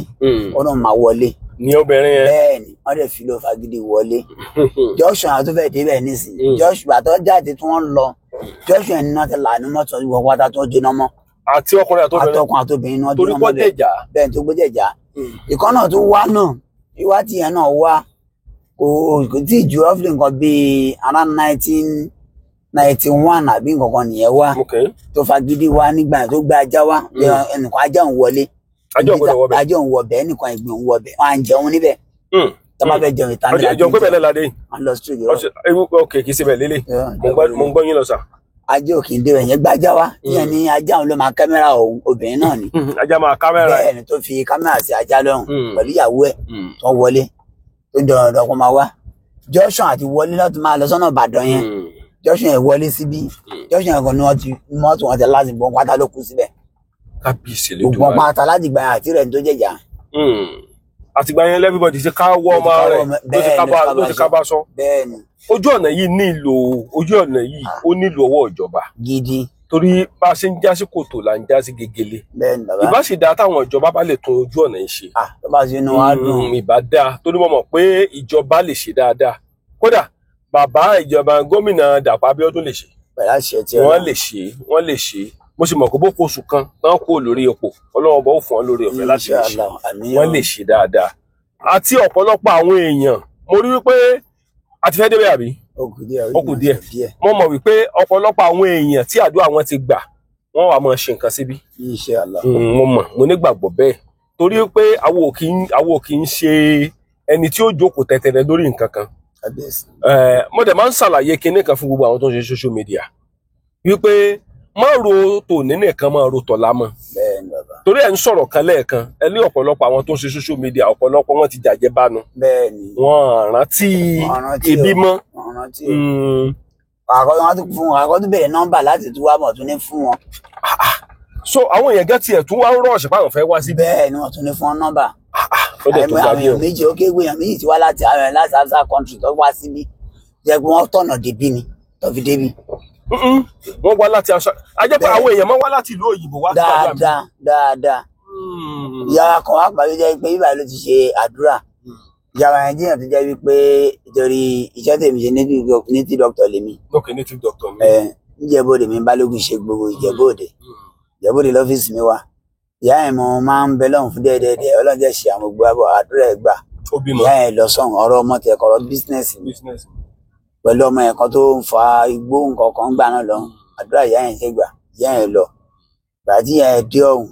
ó náà má wọlé. Ní obìnrin yẹn. Bẹ́ẹ̀ni, wọ́n dẹ̀ fi lọ fagídí wọlé. Junction àwọn tó fẹ́ débẹ̀ nísìnyí. Junction àtọ́ jáde tí wọ́n lọ. Junction ẹni náà ti là ní mọ́tò ìwọ pátá tó jóná mọ́. Àti ọkùnrin àtobìnrin. Àtọkùn àtobìnrin náà torí jóná kọ́ mọ́ bẹ́ẹ̀. dẹ̀jà. Bẹ́ẹ̀ tó gbẹ́jẹ̀já. Ìkan náà tó wá náà, ìwá tìyẹn náà wá kò tí ì ju roughly nǹkan bíi around 1991 àbí nǹkan kan nìyẹn wá. Tó fagídí wá nígbà tó gbé ajá wá, ẹnìkan ajá òun wọlé. Ajá òun gbọ́dọ̀ wọbẹ̀. Ajá òun wọbẹ̀, ẹnìkan ìgbín òun wọbẹ̀. Wọ́n á jẹun níbẹ̀. Tó bá fẹ́ jẹun ìta Ọjọ́ ìjọ pé bẹ́ẹ̀ ládé. Wọ́n lọ street yọ. Ok, kì í ṣe bẹ́ẹ̀ lélẹ̀. Mo ń gbọ́ yín lọ sà. Ajá ò kì í débẹ̀ yẹn gbájá wá. Ìyẹn ni ajá òun ló máa kámẹ́rà òun, obìnrin náà ni. Ajá máa kámẹ́rà. Bẹ́ẹ̀ ni tó fi kámẹ́rà sí ajá lọ́rùn pẹ̀lú ìyàwó ẹ̀ tó wọlé tó dandan kó máa wá. Junction àti wọlé láti máa lọ sọ́nà Ìbàdàn yẹn. Junction yẹn wọlé síbí. Junction yẹn kan ni wọ́n ti mọ́tò wọn ti láti gbọ́n pátá ló kú síbẹ̀. Kábíyèsí lójú Gbogbo pátá láti gbà àti rẹ̀ tó jẹ̀jà. Àtìgbà yẹn everybody ti ká wọ́ ọmọ rẹ̀ ló ti ká bá sọ. Bẹ́ẹ̀ni. Ojú ọ̀nà yìí nílò ojú ọ̀nà yìí ó nílò ọwọ́ ìjọba. Gidi. Torí bá a ṣe ń já sí kòtò là ń já sí gegele. Bẹ́ẹ̀ni bàbá. Ìbá sì dáa táwọn ìjọba bá lè tún ojú ọ̀nà yìí ṣe. Tó bá ṣe inú wa dùn. Ìbá dáa torí mo mọ̀ pé ìjọba lè ṣe dáadáa. Kódà bàbá ìjọba gómìnà Dàpọ̀ Abíọ́dún lè ṣe. Pẹ̀lú àṣẹ tí Wọ́n lè ṣe, wọ́n lè ṣe. Mo sì mọ̀ pé bó kó oṣù kan tán kó lórí ipò, Ọlọ́run bá ó fún ọ lórí ọ̀fẹ́ láti lè ṣe. Wọ́n lè ṣe dáadáa. Àti ọ̀pọ̀lọpọ̀ àwọn èèyàn mo rí wípé a ti fẹ́ débẹ̀ àbí? Ó kù díẹ̀. Mo mọ̀ wípé ọ̀pọ̀lọpọ̀ àwọn èèyàn tí àdúrà wọn ti gbà wọ́n wà máa ṣe nǹkan síbí. Inshallah. Mo mọ̀, mo nígbàgbọ́ bẹ́ẹ̀. Torí pé àwọn ò kì í ṣe ẹni tí ó jókòó tẹ̀tẹ̀rẹ̀ lórí nǹkan kan. Mo dẹ̀ máa ń ṣàlàyé kinní kan fún gbogbo àwọn tó ń ṣe social media wípé má ro tòní nìkan, má ro tọ̀la mọ́. Bẹ́ẹ̀ni bàbá. Torí ẹ̀ ń sọ̀rọ̀ kan lẹ́ẹ̀kan, ẹ ní ọ̀pọ̀lọpọ̀ àwọn tó ń ṣe social media ọ̀pọ̀lọpọ̀ wọn ti jàjẹ́ bánu. Bẹ́ẹ̀ni. Wọ́n rántí ibi mọ́. Wọ́n rántí o. Àkọ́ tún bẹ̀rẹ̀ nọ́mbà láti tún wá mọ̀ tún ní fún wọn. So àwọn èèyàn gẹ́ tiẹ̀ tún wá ń rọ̀ọ̀ṣì páwọn fẹ́ wá síbí. Bẹ́ẹ̀ni, wọ́n tún ní fún wọn nọ́mbà. Ó dẹ̀ tó Àwọn gbádùn. èèyàn méjì ó kéwé èèyàn méjì ti wá láti láti outside country tó wá síbí. Jẹ́ pé wọ́n tọ̀nà débí ni tó fi débí. Wọ́n wá láti aṣọ ajẹ́ pé àwọn èèyàn máa wá láti ìlú òyìnbó wá sí àdúrà mi. Dáadáa dáadáa. Ìyá kan wá pàdé jẹ́ pé ibà ló ti ṣe àdúrà. Ìyá wa yẹn jìyàn tó jẹ́ wípé nítorí iṣẹ́ tèmi ṣe native doctor lèmi. Ok, native doctor mi. Níjẹ̀bú-Òde mi Balógun ṣe gbogbo Ìjẹ̀bú-Òde. Ìjẹ̀bú-Òde lọ́fíìsì mi wà. Ìyá yẹn mo máa ń bẹ lọ́hùn fún dẹ́ẹ̀dẹ́ẹ̀dẹ́, Ọlọ́run jẹ́ ṣe àwọn gbogbo àbọ̀ àdúrà ẹ̀ gbà. Ìyá yẹn lọ sọ̀hún ọ̀rọ̀ ọmọ tẹ̀ kọ̀rọ̀ bísínẹ́sì mi. Pẹ̀lú ọmọ yẹn kan tó ń fa igbó nǹkan kan gbà náà lọ, àdúrà ìyá yẹn ṣe gbà, ìyá yẹn lọ. Ìgbà tí ìyá yẹn dé ọ̀hún,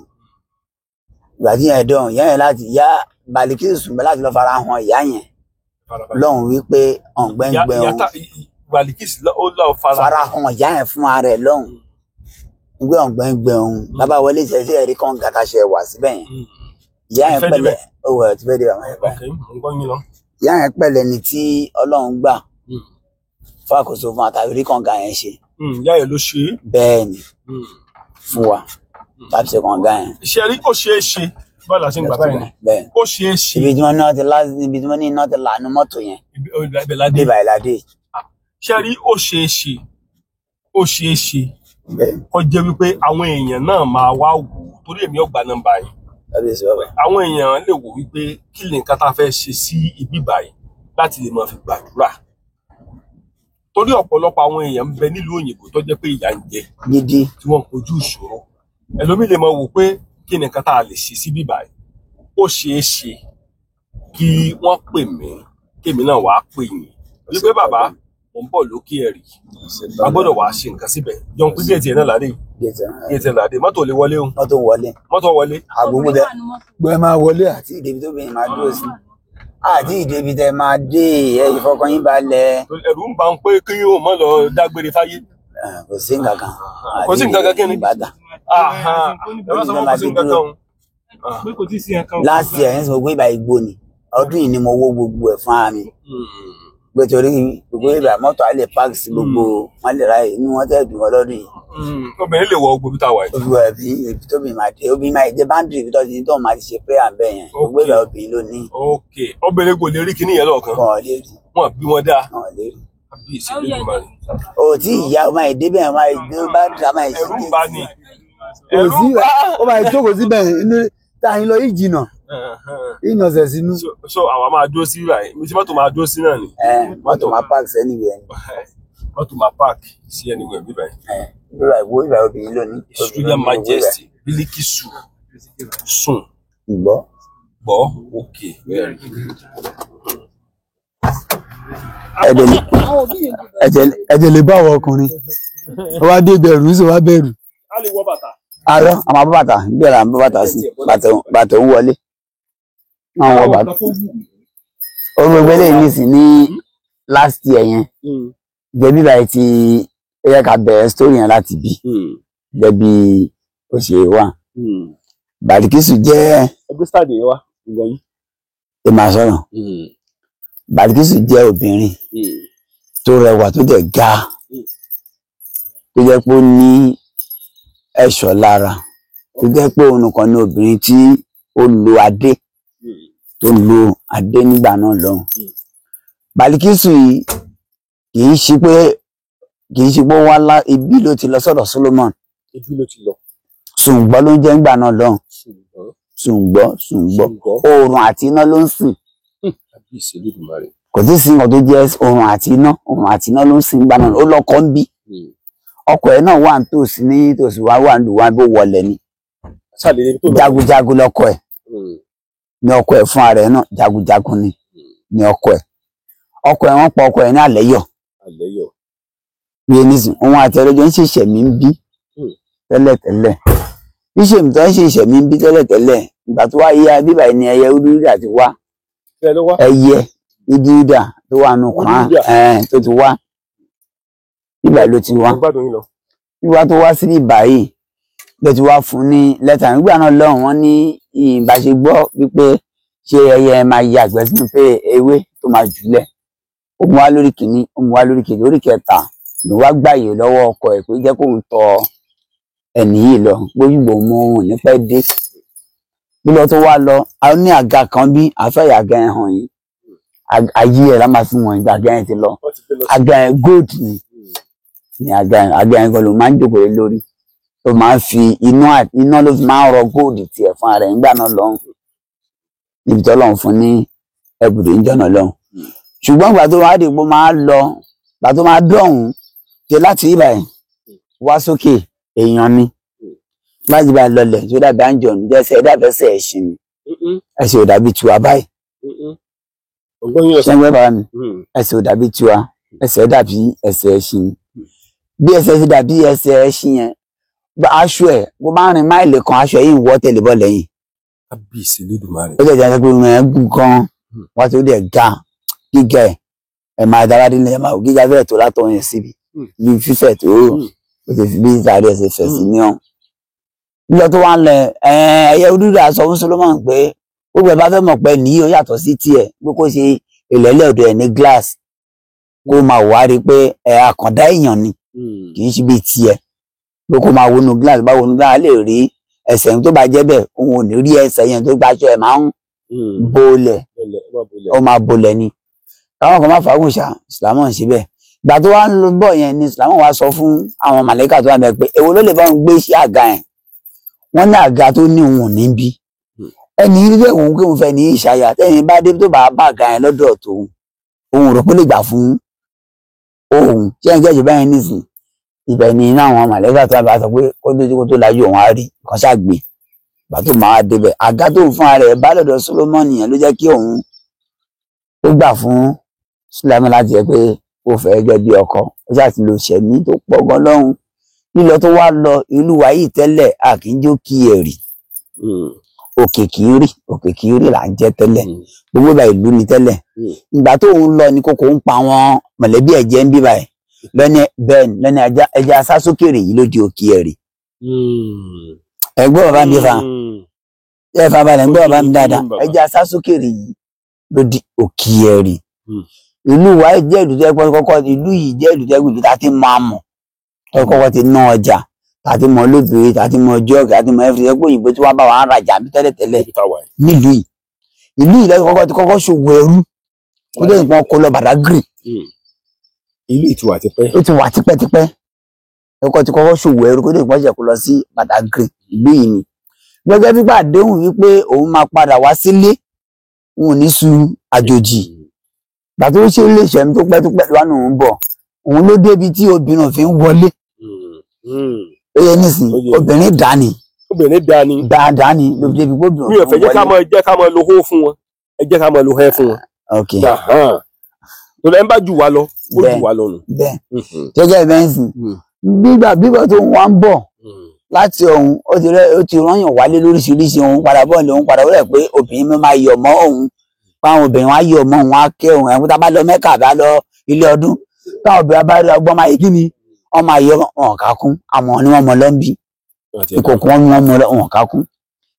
ìyá yẹn láti ìyá Bàlíkísù sùn bẹ́ẹ̀ láti lọ fara hàn ìyá yẹn. lọ́hùn wípé ọ̀ngbẹ́ngbẹ́ òun Balikisi ó lọ farahàn ìyá yẹn fún ara ẹ̀ lọ́hùn gbé ọ̀ngbẹ́ngbẹ́ òun bàbá wọlé ìṣẹ̀ṣẹ̀ ẹ̀rí kan gàtà ṣe wà síbẹ̀ yẹn ìyá yẹn pẹ̀lẹ́ owó ẹ̀ ti fẹ́ dé bàbá yẹn pẹ̀lẹ́ ìyá yẹn pẹ̀lẹ́ ni tí Ọlọ́run gbà fún àkóso fún àtàrí rí kànga yẹn ṣe. Ìyá yẹn ló ṣe é. Bẹ́ẹ̀ ni fún wa tàbí ṣe kànga yẹn. Ṣe rí ó ṣeé ṣe báwo la ṣe ń gbà báyìí ni ó ṣeé ṣe. Ibi tí wọ́n ní iná ti là ní mọ́tò yẹn. Ibẹ̀ ládé. Ibẹ̀ ládé. Ṣe rí ó ṣeé ṣe ó ṣeé ṣe kó jẹ́ wípé àwọn èèyàn náà máa wá wò torí èmi ò gba nọ́mbà yìí. Àwọn èèyàn lè wò wípé kí ni nǹkan tá a fẹ́ ṣe sí ibi báyìí láti lè máa fi gbàdúrà torí ọ̀pọ̀lọpọ̀ àwọn èèyàn ń bẹ nílùú òyìnbó tó jẹ́ pé ìyà ń jẹ gidi tí wọ́n ń kojú ìṣòro ẹlòmíì lè máa wò pé kí ni nǹkan tá a lè ṣe sí bíbá yìí ó ṣeé ṣe kí wọ́n pè mí kémi náà wàá pè yín wípé bàbá mò ń bọ̀ lókè ẹ̀rì a gbọ́dọ̀ wàá ṣe nǹkan síbẹ̀ jọun pé géètì ẹ̀ náà ládé géètì ẹ̀ ládé mọ́tò lè wọlé o mọ́tò wọlé mọ́tò wọlé. Àgbógbó bẹ gbẹ máa wọlé àti ìdèbí tó bẹ̀rẹ̀ máa dúró sí àti ìdèbí tẹ máa dé ẹ ìfọkàn yín balẹ̀. Ẹ̀rù ń bà ń pé kí o mọ̀ lọ dágbére fáyé. Kò sí nǹkan kan. Kò sí nǹkan kan kí ni. Ẹ bá sọ fún kò sí nǹkan kan o. Last year ẹ̀ ń sọ pé ibà igbó ni ọdún yìí ni mo wó gbogbo ẹ̀ fún ara mi pé torí gbogbo ibà mọ́tò á lè park sí gbogbo wọn lè ráyè inú wọn tẹ̀ dùn wọn lọ́dún yìí. Obìnrin lè wọ gbogbo ibi tá a wà yìí. Obìnrin ẹbí ibi tó bìnrin máa dé obìnrin máa dé báńdìrì ibi tó ti tó máa ti ṣe prayer bẹ́ẹ̀ yẹn gbogbo ibà obìnrin ló ní. Ok obìnrin kò lè rí kinní yẹn lọ́ọ̀kan. Kò lè rí. Wọn bí wọn dáa. Wọn lè rí. Àbí ìṣèlú ìgbìmọ̀ rẹ̀. O tí ìyá o máa dé bẹ́ẹ̀ máa dé báńdìrì a máa ṣe. Ẹ̀rù ń bà ní. Ẹ̀rù ń bà. Ó máa jókòó síbẹ̀ inú táyín lọ yìí jìnnà ìnà ọ̀sẹ̀ sínú. So àwa máa dúró sí ibà yìí tí mọ́tò máa dúró sí náà ni. Mọ́tò máa park sí anywhere ni. Mọ́tò máa park sí anywhere bíbá yìí. Bíbá ìwọ ìbá obìnrin lónìí. Royal Majesty Bilikisu sùn. Gbọ́. Gbọ́ òkè. Ẹ̀jẹ̀ lè bá àwọn ọkùnrin. Ó wá dé bẹ̀rù ó sì wá bẹ̀rù. A lè wọ bàtà. Arọ, a máa bọ́ bàtà, bí ẹ̀rọ à ń bọ́ bàtà sí, bàtà ń wọlé. Wọ́n wọ bàtà. Ó gbogbo eléyìí nísìn ní last year yẹn. Gbẹ̀bí báyìí ti ó yẹ ká bẹ̀rẹ̀ story yẹn láti bí. Gbẹ̀bí ó ṣe wà. Bàlíkísù jẹ́. Ẹgbẹ́ sáàdì yẹn wá ìgbà yìí. Ẹ máa sọ̀rọ̀. Bàlíkísù jẹ́ obìnrin tó rẹwà tó dẹ̀ ga tó jẹ́ pé ó ní ẹ̀ṣọ́ lára tó jẹ́ pé òun nìkan ni obìnrin tí ó lo adé tó lo adé nígbà náà lọ́hùn. Bàlíkísù yìí kì í ṣe pé wá lá ibi ló ti lọ sọ́dọ̀ Solomon. Ibi ló ti lọ. Ṣùngbọ́ ló ń jẹ́ nígbà náà lọ́hùn. Ṣùngbọ́ oòrùn àti iná ló ń sìn. Kò sí sí nǹkan tó jẹ́ oòrùn àti iná ló ń sìn nígbà náà ó lọ́kọ́ ń bí. Ọkọ ẹ̀ náà wà nítòsí ní tòsí wá wà lù wá bó wọlé ni. Jagunjagun lọkọ ẹ̀ ní ọkọ ẹ̀ fún ara ẹ̀ náà jagunjagun ni ní ọkọ ẹ̀. Ọkọ ẹ̀ wọ́n pa ọkọ ẹ̀ ní Àlẹ́yọ̀. Bí ẹni sìn òun àti ẹlẹ́jọ́ ń ṣèṣẹ̀ mí ń bí tẹ́lẹ̀tẹ́lẹ̀. Bí ṣèmi tó ń ṣèṣẹ̀ mí ń bí tẹ́lẹ̀tẹ́lẹ̀ ìgbà tó wá yá bíbà ni ẹyẹ Udúdà ti wá. Ẹyẹ Udúdà tó wà nù kàn án tó ti wá. Bíbà ló ti wá. Wíwá tó wá sí bíbà yìí ló ti wá fún ní lẹ́tà nígbà náà lọ́hùn wọ́n ní ìbáṣe gbọ́ wípé ṣé ẹyẹ máa ya àgbẹ̀ sínú pé ewé tó máa jùlẹ̀. Ó mú wá lórí kìíní, ó mú wá lórí kejì, orí kẹta ló wá gbàyè lọ́wọ́ ọkọ ẹ̀ pé jẹ́ kóun tọ ẹnì yìí lọ gbójúgbò mú òun ní pẹ́ dé. Lílọ tó wá lọ, a ní àga kan bí àfẹ́yà àga ẹ̀ hàn yìí. Ayé ẹ̀ la máa fi wọ̀nyí àga ẹ̀ ti lọ. Àga ẹ̀ gold ni. Ní àga ẹ̀ gan ló máa ń jókòó lé lórí. Tó máa ń fi iná ló fi máa ń rọ gold tiẹ̀ fún ara ẹ̀ nígbà náà lọ́hùn. Níbi tí Ọlọ́run fún ní ẹ̀bùdó níjọ́ náà lọ́hùn. Ṣùgbọ́n ìgbà tó wá dìbò máa lọ, ìgbà tó máa dọ̀hún, ṣe láti ibà yìí wá sókè èèyàn ni. Láti ibà lọlẹ̀ tó dàbí àǹjọ̀nù jẹ́sẹ̀ dàbí ẹsẹ̀ ẹ̀ṣin ni. Ẹsẹ̀ ò dàbí tiwa báyìí. Ṣé ń gbọ́ bàbá mi? Ẹsẹ̀ ò dàbí tiwa, ẹsẹ̀ dàbí ẹsẹ̀ ẹṣin ni. Bí ẹsẹ̀ ti dàbí ẹsẹ̀ ẹṣin yẹn, aṣọ ẹ̀ bó bá rìn máìlì kan aṣọ ẹ̀ yìí ń wọ́ tẹ̀lé bọ́ lẹ́yìn. Ó jẹ́ jẹ́ pé irun ẹ̀ gùn gan, wá tó dẹ̀ ga. Gíga ẹ̀ ẹ̀ máa dára dé ẹ̀ máa gíga bẹ́ẹ̀ tó látọ̀ yẹn síbi bí fífẹ̀ tó ó ti fi bí sàárè ẹ̀ ṣe fẹ̀ sí ní ọ̀hún. Lílọ tó wá ń lọ ẹyẹ dúdú sọ fún Solomon pé gbogbo ẹ bá fẹ́ mọ̀ pé nìyí ó yàtọ̀ sí tiẹ̀ pé kó ṣe ìlẹ́lẹ̀ ọ̀dọ̀ ẹ̀ ní glass kó máa wá rí pé ẹ àkàndá èèyàn ni kì í ṣe bíi tiẹ̀ pé kó máa wọnú glass, bá wọnú glass lè rí ẹsẹ̀ tó bá jẹ́ bẹ́ẹ̀ òun ò ní rí ẹsẹ̀ yẹn tó gbàṣọ ẹ̀ máa ń bolẹ̀, ó máa bolẹ̀ ni. Káwọn kan má fàágùn ṣá, ìsìlámù ń ṣe bẹ́ẹ̀. Ìgbà tó wá ń lọ bọ̀ yẹn ni ìsìlámù wá sọ fún àwọn màlẹ́kà tó wà bẹ́ẹ̀ pé èwo ló lè bá òun gbé sí àga yẹn. Wọ́n ní àga tó ní òun ò ní bí ẹni ilé òun kí òun fẹ́ ní ìṣàyà tẹ́yìn bá dé tó bá bá àga yẹn lọ́dọ̀ tòun òun rò pé lè gbà fún òun. Ṣé ẹ̀ ń jẹ́jọ́ báyẹn nísìn? Ibẹ̀ ni iná àwọn màlẹ́kà tó bá sọ pé kó tó kó tó lajú òun á rí nǹkan ṣàgbé. Ìgbà tó máa débẹ̀ àga tó ń fún ara rẹ̀ bá lọ́dọ̀ Solomoni yẹn ló jẹ́ kí òun ó gbà fún Sùlámù láti jẹ́ pé ó fẹ́ gẹ́gẹ́ bí ọkọ. Ó ṣáà ti lo ṣẹ̀mí tó pọ̀ gan lọ́hùn. Lílọ tó wá lọ ìlú wa yìí tẹ́lẹ̀ a kì í jó kí ẹ̀rì, òkè kì í rí, òkè kì í rí là ń jẹ́ tẹ́lẹ̀, gbogbo ìgbà ìlú ni tẹ́lẹ̀. Ìgbà tó ń lọ ni kókó ń pa àwọn mọ̀lẹ́bí ẹ̀ jẹ́ ń bí báyìí lọ́ní bẹ́ẹ̀ ni lọ́ní ẹja sásókèrè yìí ló di òkè ẹ̀rì. Ẹ̀gbọ́n bàbá mi fa ẹ fa balẹ̀, ń gbọ́ bàbá mi dáadáa. Ẹja sásókèrè yìí ló di òkè ẹ̀rì. Ìlú wa jẹ́ ìlú tó yẹ kọ́kọ́, ìlú yìí jẹ́ ìlú tó yẹ kó ìlú tá a ti máa mọ̀, tó kọ́kọ́ ti ná ọjà, tá a ti mọ lóbìnrin, tá a ti mọ jọ́ọ̀gì, tá a ti mọ ẹ̀fọ́ yẹ kó òyìnbó tí wọ́n bá wa ń rajà bí tẹ́lẹ̀tẹ́lẹ̀ nílùú yìí. Ìlú yìí lọ́kọ́ kọ́kọ́ ti kọ́kọ́ ṣòwò ẹrú kó tó nǹkan kó lọ Bàdágìrì. Ìlú yìí ti wà tipẹ́. Ó ti wà tipẹ́tipẹ́. Lọ́kọ́ ti kọ́kọ́ ṣòwò ẹrú kó tó nǹkan ṣe kó lọ sí Bàdágìrì. Ìlú yìí ni gẹ́gẹ́ bí gbàdéhùn wípé òun máa padà wá sílé, òun ò ní su àjòjì. Gbà tó ṣe lè ṣẹ̀mí tó pẹ́ tó pẹ́ lọ́nà òun bọ̀, òun ló débi tí obìnrin fi ń wọlé. Ó yẹ nísìn obìnrin dání. Obìnrin dání. Dáadáa ni ló fi débi pé obìnrin mi ò fẹ́ jẹ́ ká máa jẹ́ ká máa lo hó fún wọn, ẹ jẹ́ ká máa lo hẹ́ fún wọn. Ok. Tòlẹ́ ń bá jù wá lọ, ó jù wá lọ nù. Bẹ́ẹ̀ jẹ́jẹ́ bẹ́ǹsì gbígbà bíbọ̀ tó ń wá ń bọ̀ láti ọ̀hún ó ti rányàn wálé lóríṣiríṣi. Òun padà bọ̀ ní òun padà wọlé pé obìnrin mi máa yọ̀ mọ́ òun, báwọn obìnrin wá yọ̀ mọ́ òun á kẹ́ òun. Ẹ̀kú tá a bá lọ Mẹ́kà bá lọ ilé ọdún táwọn obìnrin bá rí ọgbọ́n máa yí kí ni wọ́n máa yọ wọn ká kún, àmọ́ ni wọ́n mọ lọ́nbí ìkòkò wọn ni wọ́n mọ wọn ká kún.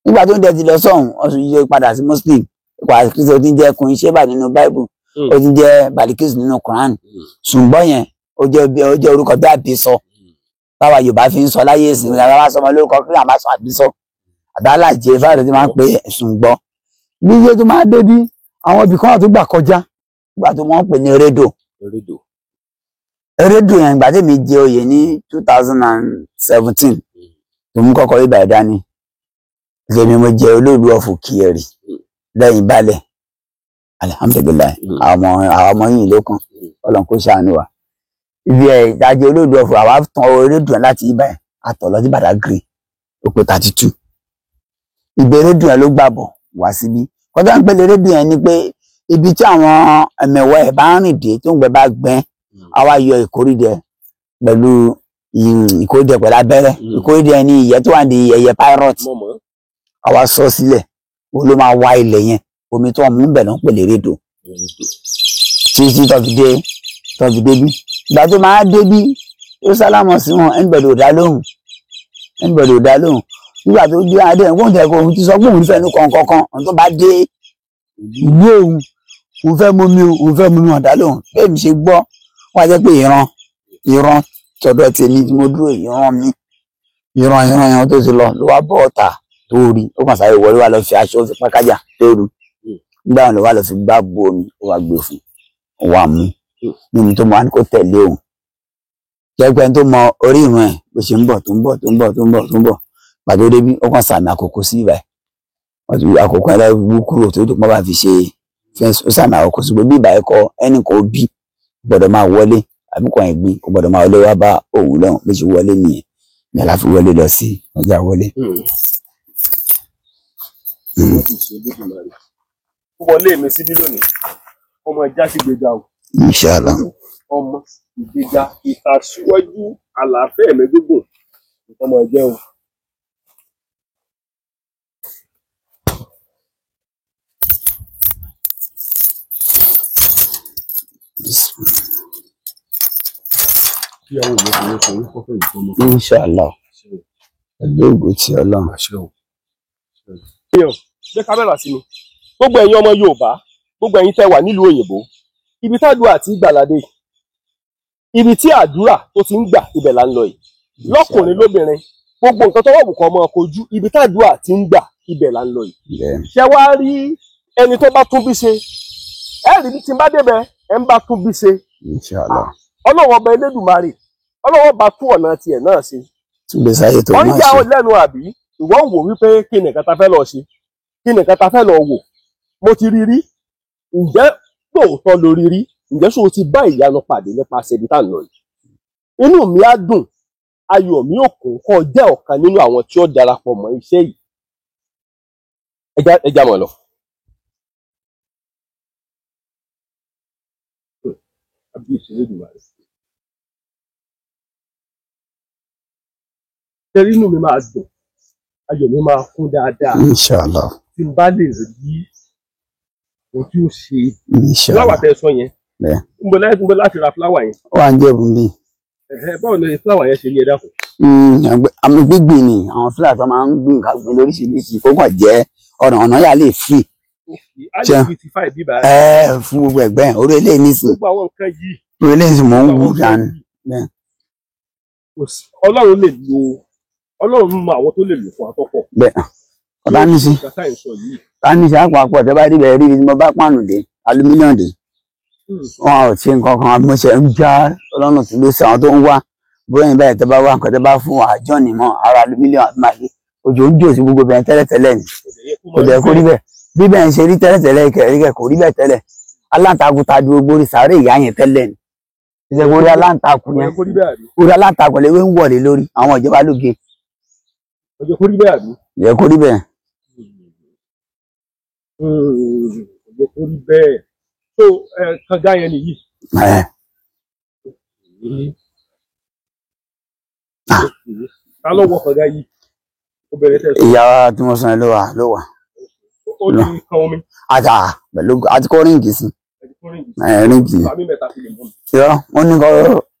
Nígbà tó ń dẹ̀ ti lọ sọ́hún wọ́n sì yí padà sí Muslim, padà sí Kristi. Ó ti ń jẹ́ kun iṣẹ́ bà nínú Bible, ó ti ń jẹ́ Balikis nínú Quran. Ṣùgbọ́n yẹn ó jẹ́ orúkọ bí àbísọ táwa Yorùbá fi ń sọ láyé ìsìn. Ìgbà bá sọmọ lórúkọ kí làwọn bá sọ àbísọ àbálàjẹ fáwọn tó máa ń pè é. Ṣùgbọ́n bí iye tó máa débi àwọn ibì kan wà tó gbà kọjá nígbà tó wọ́n ń pè ní rédò. Rédò yẹn ìgbà tèmi jẹ oyè ní 2017 tó mú kọ́kọ́ rí bàdá ni lèmi mo jẹ olóòlù ọ̀fù Kíẹ̀rì lẹ́yìn balẹ̀. Alihamudulilayi, àwọn ọmọ yìí ló kàn, Ọlọ́run kó ṣàánú wa. Ibi ẹ̀ ìdájọ́ olóòlù ọ̀fù àwa tan rédò yẹn láti ibà yẹn àtọ̀ lọ sí Bàdágìrì òpè 32. Ìbẹ̀ rédò yẹn ló gbàbọ̀ wá síbí. Kọjá ń pèlè rédò yẹn ni pé ibi tí àwọn ẹ̀mẹ̀wá ẹ̀ bá ń rìn dé tó ń gbẹ bá gbẹ́, àwa yọ ìkórìdẹ pẹ̀lú ìkórìdẹ pẹ̀lú abẹ́rẹ́. Ìkórìdẹ ni ìyẹ́ tó wà ní ẹyẹ pirate, àwa sọ sílẹ̀, ó ló máa wá ilẹ̀ yẹn, omi tó mú bẹ̀ ló ń pèlè rédò títí tọ́fi débí. Ìgbà tó máa débí ó sálámọ̀ sí wọn, ẹnìbẹ̀rẹ̀ ò dá lóhùn, ẹnìbẹ̀rẹ̀ ò dá lóhùn. Nígbà tó dé adé ẹ̀kọ́ tẹ̀ kó òun ti sọ pé òun fẹ́ nu kọ̀ọ̀kan òun tó bá dé ìlú òun òun fẹ́ mú mi òun fẹ́ mú mi ọ̀dá lóhùn. Bẹ́ẹ̀ mi ṣe gbọ́ wọ́n á jẹ́ pé ìran tọ̀dọ̀ tèmi tí mo dúró, ìran mi ìran yẹn tó ti lọ ló wá bọ́ ọ̀tà tó rí, ó kàn sáré wọlé wá lọ fi aṣọ fi pákájà tó rú. Nígbà wọn lọ wá lọ fi gbá bu omi, ó wá gbé fún un, ó wá mú mímu tó mọ wá ní kó tẹ̀lé òun. Jẹ́pẹ́ tó mọ orí ìran ẹ̀ bó ṣe ń bọ̀ tó ń bọ̀ tó ń bọ̀ tó ń bọ̀ tó ń bọ̀ pàtó débi ó kàn sàmì àkókò sí ibà wọ́n ti àkókò ẹ̀ wú kúrò tó dùn pọ́n bá fi ṣe fẹ́ǹsì, ó sàmì àkókò sí gbogbo ibà ẹ̀kọ́ ẹnì kan bí gbọ́dọ̀ máa wọlé àbí kan ẹ̀gbin kò gbọ́dọ̀ máa wọlé wá bá òun lọ́hùn. Bó ṣe wọlé nìyẹn ní aláfi wọlé lọ sí ọjà wọlé. Wọlé mi síbí lónìí ọmọ ìjà sì gbéga o. Inshallah. Ọmọ ìgbéga ìtàsíwájú àlàáfíà ẹ̀mí gígùn ọmọ ẹ̀jẹ̀ o. Kíyàwó mi fi ń forí kọ́fẹ́ ìfọmọ. Inshallah. Pẹ̀lú ògo ti Ọlọ́run. Àṣẹ o. Gbé kámẹ́rà sí mi. Gbogbo ẹ̀yin ọmọ Yorùbá, gbogbo ẹ̀yin tẹ́ wà nílùú òyìnbó, ibi tádùá àti ìgbàládé, ibi tí àdúrà tó ti ń gbà ibẹ̀ là ń lọ yìí. Lọ́kùnrin lóbìnrin, gbogbo nǹkan tó wà wùkọ́ ọmọ kojú, ibi tádùá ti ń gbà ibẹ̀ là ń lọ yìí. Bẹ́ẹ̀. Ṣé wàá rí ẹni tó bá tún bí ṣe? Ẹ rí bí tí n bá débẹ̀, ẹ ń bá tún bí ṣe. Inshallah. Ọlọ́run ọba Elédùmarè, Ọlọ́run ọba tún ọ̀nà tiẹ̀ náà ṣe. Túnbẹ̀ sáyé tó Wọ́n ń máa já ṣe. ọ lẹ́nu àbí? Ìwọ ń wò wípé kí nìkan ta fẹ́ lọ ṣe, kí nìkan ta fẹ́ lọ wò. Mo ti rí rí, ǹjẹ́ lóòótọ́ lo rí rí? Ǹjẹ́ ṣó o ti bá ìyanu pàdé nípasẹ̀ ibi tá à ń lọ yìí? Inú mi á dùn, ayọ̀ mi ò kún kó jẹ́ ọ̀kan nínú àwọn tí ó darapọ̀ mọ́ iṣẹ́ yìí. Ẹ já mọ̀ lọ. Ṣé inú mi máa dùn, ayọ̀ mi máa kún dáadáa Inshallah. tí n bá lè rí ohun tí ó ṣe. Inshallah. Fúláwà tẹ sọ yẹn, Bẹ́ẹ̀. ń bọ̀ láti ra fúláwà yẹn. Ó wà ń jẹ̀bù bí. Ẹ̀hẹ́, báwo ni fúláwà yẹn ṣe rí ẹ dákun? Àmì gbígbìn ni àwọn fúlà tó máa ń gbìn ká gbìn lóríṣiríṣi kó kàn jẹ́ ọ̀nà ọ̀nà yà lè free. A lè fi ti fáì bíbá Ẹ fún gbogbo ẹ̀gbẹ́ yẹn, orí eléyìí nísìn, gbogbo àwọn nǹkan yìí. orí eléyìí nísìn mò ń Gbogbo wú àwọn nǹkan dànù. yìí. Bẹ́ẹ̀. Kò sí- Ọlọ́run lè lo, Ọlọ́run mọ àwọn tó lè lò fún atọ́pọ̀. Bẹ́ẹ̀. Ọ̀tá ní sí. Nǹkan tá à ń sọ yìí. Ká ní sí àpapọ̀ tẹ́ bá débẹ̀ rí ibi tí mo bá pàànù dé, alumílíọ̀nù dé. Wọn ò ṣe nǹkan kan, mo ṣe ń já ọlọ́run tí ló ṣe àwọn tó ń wá. Bóyá ní báyìí tẹ́ bá wá nǹkan tẹ́ bá fún àjọ nìmọ̀ ara alumílíọ̀nù àti màgí. Òjò ń jò sí gbogbo bẹ̀rẹ̀ tẹ́lẹ̀tẹ́lẹ̀ ni. Kò dẹ̀ kó rí bẹ́ẹ̀. Bí bẹ́ẹ̀ ń ṣe rí tẹ́lẹ̀tẹ́lẹ̀ kẹ̀ríkẹ̀ kò rí bẹ́ẹ̀ tẹ́lẹ̀. Aláǹtakùn ta ju gbogbo orí sàárè ìyá yẹn tẹ́lẹ̀ ni. Ìṣe orí aláǹtakùn Kò yẹ yẹn. kó rí bẹ́ẹ̀ àbí? Orí aláǹtakùn lewé ń wọ̀lé lórí àwọn ìjọba lóge. Kò yẹ kó rí bẹ́ẹ̀ àbí? Yẹ kó rí bẹ́ẹ̀. Kò yẹ kó rí bẹ́ẹ̀. So kànga yẹn nìyí. Ẹ̀, Ta ló wọ kànga yìí? Obìnrin tẹ̀ sọ. Ìyá wa tí mo sọ yẹn ló wà ló wà. Ó ti kan omi. Àtà pẹ̀lú àti kó ríǹgì sí. Ẹ̀dí fún ríǹgì. Ẹ̀, ríǹgì. Bàmí mẹ́ta fi lè mú mi. Irọ́ wọ́n ní kó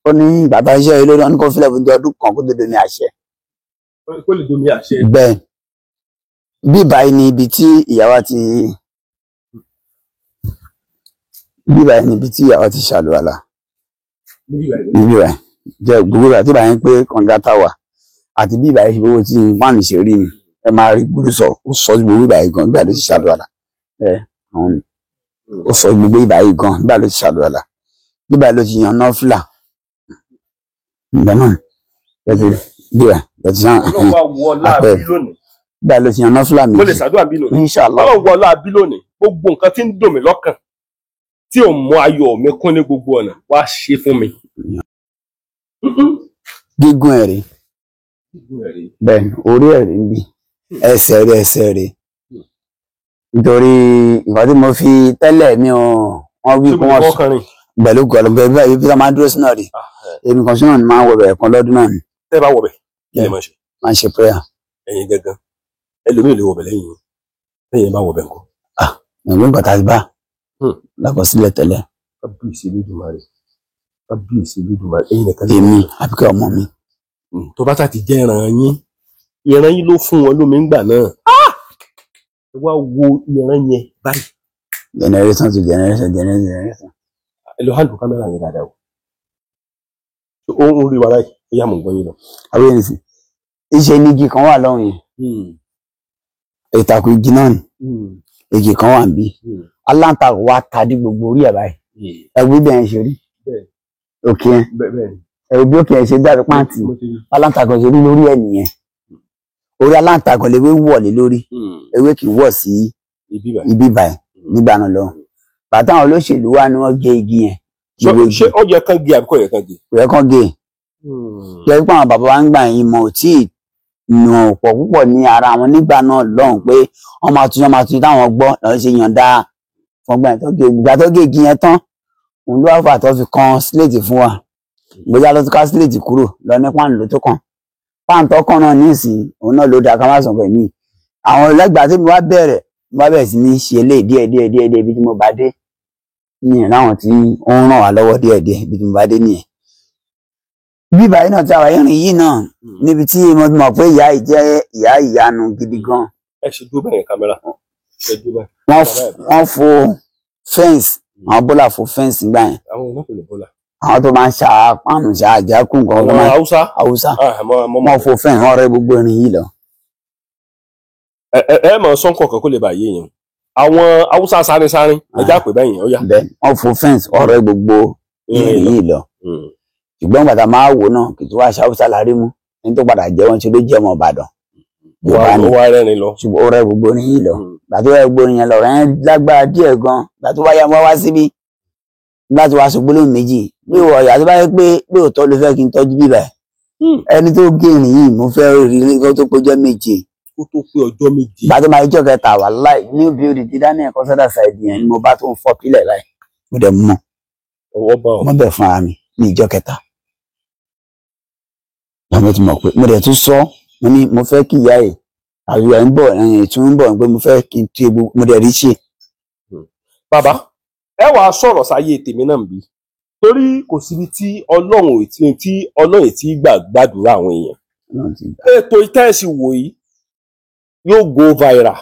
ó ní bàbá iṣẹ́ ilé lórí wọn ní kó fílẹ̀ fún ọdún kan kó tó domi àṣẹ. Kó lè domi àṣẹ. Bẹ́ẹ̀ bí báyìí ni ibi tí ìyàwó ti bí báyìí ni ibi tí ìyàwó ti ṣàlùwàlà Níbi ìgbà yìí. níbí báyìí jẹ́ gbogbo ìgbà tí báyìí ń pé kànga táwà àti bí báyìí gbogbo tí pàánù ṣe rí ni ẹ máa rí gbúdú sọ ó sọ gbogbo ìgbà yìí gan nígbà tó ti ṣàlùwàlà ẹ àwọn ni ó sọ gbogbo ìgbà yìí gan nígbà tó ti ṣàlùwàlà bí báyìí ló ti yan nọ́fìlà ìgbà náà bẹ́ẹ̀ ti bí báyìí bẹ́ẹ̀ ti yan Ọlọ́run wá wọ ọlá Àpẹẹrẹ. bí lónìí. bí báyìí ló ti yan nọ́fìlà Mo lè méjì ṣàdúrà bí lónìí. Inshallah. Ọlọ́run wọ ọlá bí lónìí. Gbogbo nǹkan tí ń dùn mí lọ́kàn tí ò mú ayọ̀ mi kún ní gbogbo ọ̀nà wá ṣe fún mi. Gígùn ẹ̀ rí bẹ́ẹ̀ ni, orí ẹ̀ rí ń bí ẹsẹ̀ rí ẹsẹ̀ rí nítorí nǹkan tí mo fi tẹ́lẹ̀ mi ò wọ́n wí Ṣé pé mo lè wọ́n fọwọ́ kan rìn? pẹ̀lú gọ̀lọ́ bẹ́ẹ̀ bí ibi tí wọ́n máa ń dúró sí náà rí èmi kan sínú ni máa ń wọ bẹ̀rẹ̀ kan lọ́dún náà ni Tẹ́ bá wọ̀bẹ̀, kí lè máa ṣe? máa ń ṣe prayer. Ẹ̀yin gangan. Ẹlòmíì lè wọ̀bẹ̀ lẹ́yìn yín. Lẹ́yìn bá wọ̀bẹ̀ ńkọ́. Ìlú nǹkan tá a ti bá Hmm. lákọsílẹ̀ tẹ́lẹ̀. Kábíyèsí Olódùmarè. Kábíyèsí Olódùmarè. Ẹ̀yin nìkan lè Èmi àbíkẹ́ ọmọ mi. Tó bá sá ti jẹ́ ìran yín, ìran yín ló fún wọn lómi ńgbà náà. Ẹ wá wo ìran yẹn báyìí. Generation to generation generation generation. Ẹ lọ handle kámẹ́rà yẹn dáadáa o. Ó ń rí wa báyìí, ó yá mò ń gbọ́ yín lọ. Àwọn ènìyàn sì iṣẹ́ ní igi kan wà lọ́hùn yẹn. Ìtàkùn igi náà ni igi kan wà níbí. Aláǹtakùn wa ta dé gbogbo orí ẹ̀ báyìí. Ẹ̀wù bí ẹ̀ ń ṣe rí. Bẹ́ẹ̀. Òkè yẹn. Bẹ́ẹ̀ bẹ́ẹ̀ ni. Ẹ̀wù bí òkè yẹn ṣe dàbí pàǹtì. Mo ti rí. Aláǹtakùn ṣe rí lórí ẹ̀ nìyẹn. Orí aláǹtakùn lewé wọ̀ lé lórí. Ewé kì í wọ̀ sí Ibi báyìí. ibi báyìí nígbà náà lọ. Bàtà àwọn olóṣèlú wa ni wọ́n gé igi yẹn. Gbogbo igi. Ṣé ó yẹ kán gé àbí kò yẹ kán gé? Kò yẹ kán gé e. Jẹ́ pé àwọn bàbá wa ń gbà yín mọ̀ ò tí ì nù ọ̀pọ̀ púpọ̀ ní ara wọn nígbà náà lọ́hùn pé wọ́n máa tún wọ́n máa tún táwọn gbọ́ lọ́wọ́ ṣe yànda fọgbà yẹn tó gé ìgbà tó gé igi yẹn tán òun ló wá fà tó fi kan síléètì fún wa bóyá ló tún ká síléètì kúrò lọ ní páànù ló tó kàn páànù tó kàn náà nísìnyí òun náà ló dáa ká má sọ pé mí àwọn ẹlẹgbàá tí mo wá bẹ̀rẹ̀ mo wá bẹ̀rẹ̀ sí ní ṣe eléyìí díẹ̀ díẹ̀ díẹ̀ díẹ̀ ibi tí mo bá dé Ní ìráwọn tí ó ń ràn wá lọ́wọ́ díẹ̀díẹ̀ ibi tí mo bá dé nìyẹn. Bíbá yìí náà tí àwa ìrìn yìí náà níbi tí mo mọ̀ pé ìyá yìí jẹ́ ìyá ìyanu gidi gan. Ẹ ṣe dúró bẹ́ẹ̀ kámẹ́rà, ṣe dúró bẹ́ẹ̀. Wọ́n fo fẹ́ǹsì, àwọn bọ́là fo fẹ́ǹsì gbà yẹn. Àwọn onípele bọ́là. Àwọn tó máa ń ṣa páànù ṣa àjákù nǹkan Àwọn Haúsá. Haúsá. Wọ́n fo fẹ́ǹsì, wọ́n rẹ́ gbogbo irin yìí lọ. Ẹ mọ̀ sọ́nkọ̀ kan kó lè bà yé yẹn. Àwọn Haúsá sárin-sárin, ẹ já pè bẹ́yìn, ó yá. Bẹ́ẹ̀ wọ́n fo fẹ́ǹsì, wọ́n rẹ́ gbogbo irin yìí lọ. Ṣùgbọ́n bàtà máa wò náà kì í tó wá ṣe Haúsá la rí mú, ẹni tó padà jẹ́ wọn ṣe ló jẹ́ ọmọ Ìbàdàn. Ó wá rẹ́rìn lọ. Ṣùgbọ́n ó rẹ́ gbogbo irin yìí lọ. Gbàtó rẹ́ gbogbo irin yẹn lọ, rẹ́ lágbára díẹ̀ gan. Gbàtó wá yá wá síbí, gbàtó wá sọ gbólóhùn méjì. Bí ìwọ ìyá tó bá yẹ pé pé òótọ́ ló fẹ́ kí n tọ́jú bíbà ẹ̀. Ẹni tó gé irin yìí mo fẹ́ rí kó tó péjọ méje. Kó tó pé ọjọ́ méje. Gbàtó máa jọ́ kẹta wà láì new building ti Daniel Kọ́sádà side yẹn ni mo bá tó ń fọ́ pílẹ̀ láì. Mo dẹ̀ mọ̀. Ọwọ́ bá ọ. Mo bẹ̀ fún ara mi ní ìjọ kẹta. Mo ti mọ̀ pé mo dẹ̀ tún sọ, mo ní mo fẹ́ kí ìyá ẹ̀ àríwá ń bọ̀ ẹ̀yìn tún ń bọ̀ pé mo fẹ́ kí n tú egbò mo dẹ̀ rí ṣe. Bàbá, ẹ wàá sọ̀rọ̀ sáyé tèmi náà bí, torí kò síbi tí Ọlọ́run tí Ọlọ́run tí gbà gbàdúrà àwọn èèyàn. Ètò ìtẹ́ẹ̀sì wò yìí yóò go viral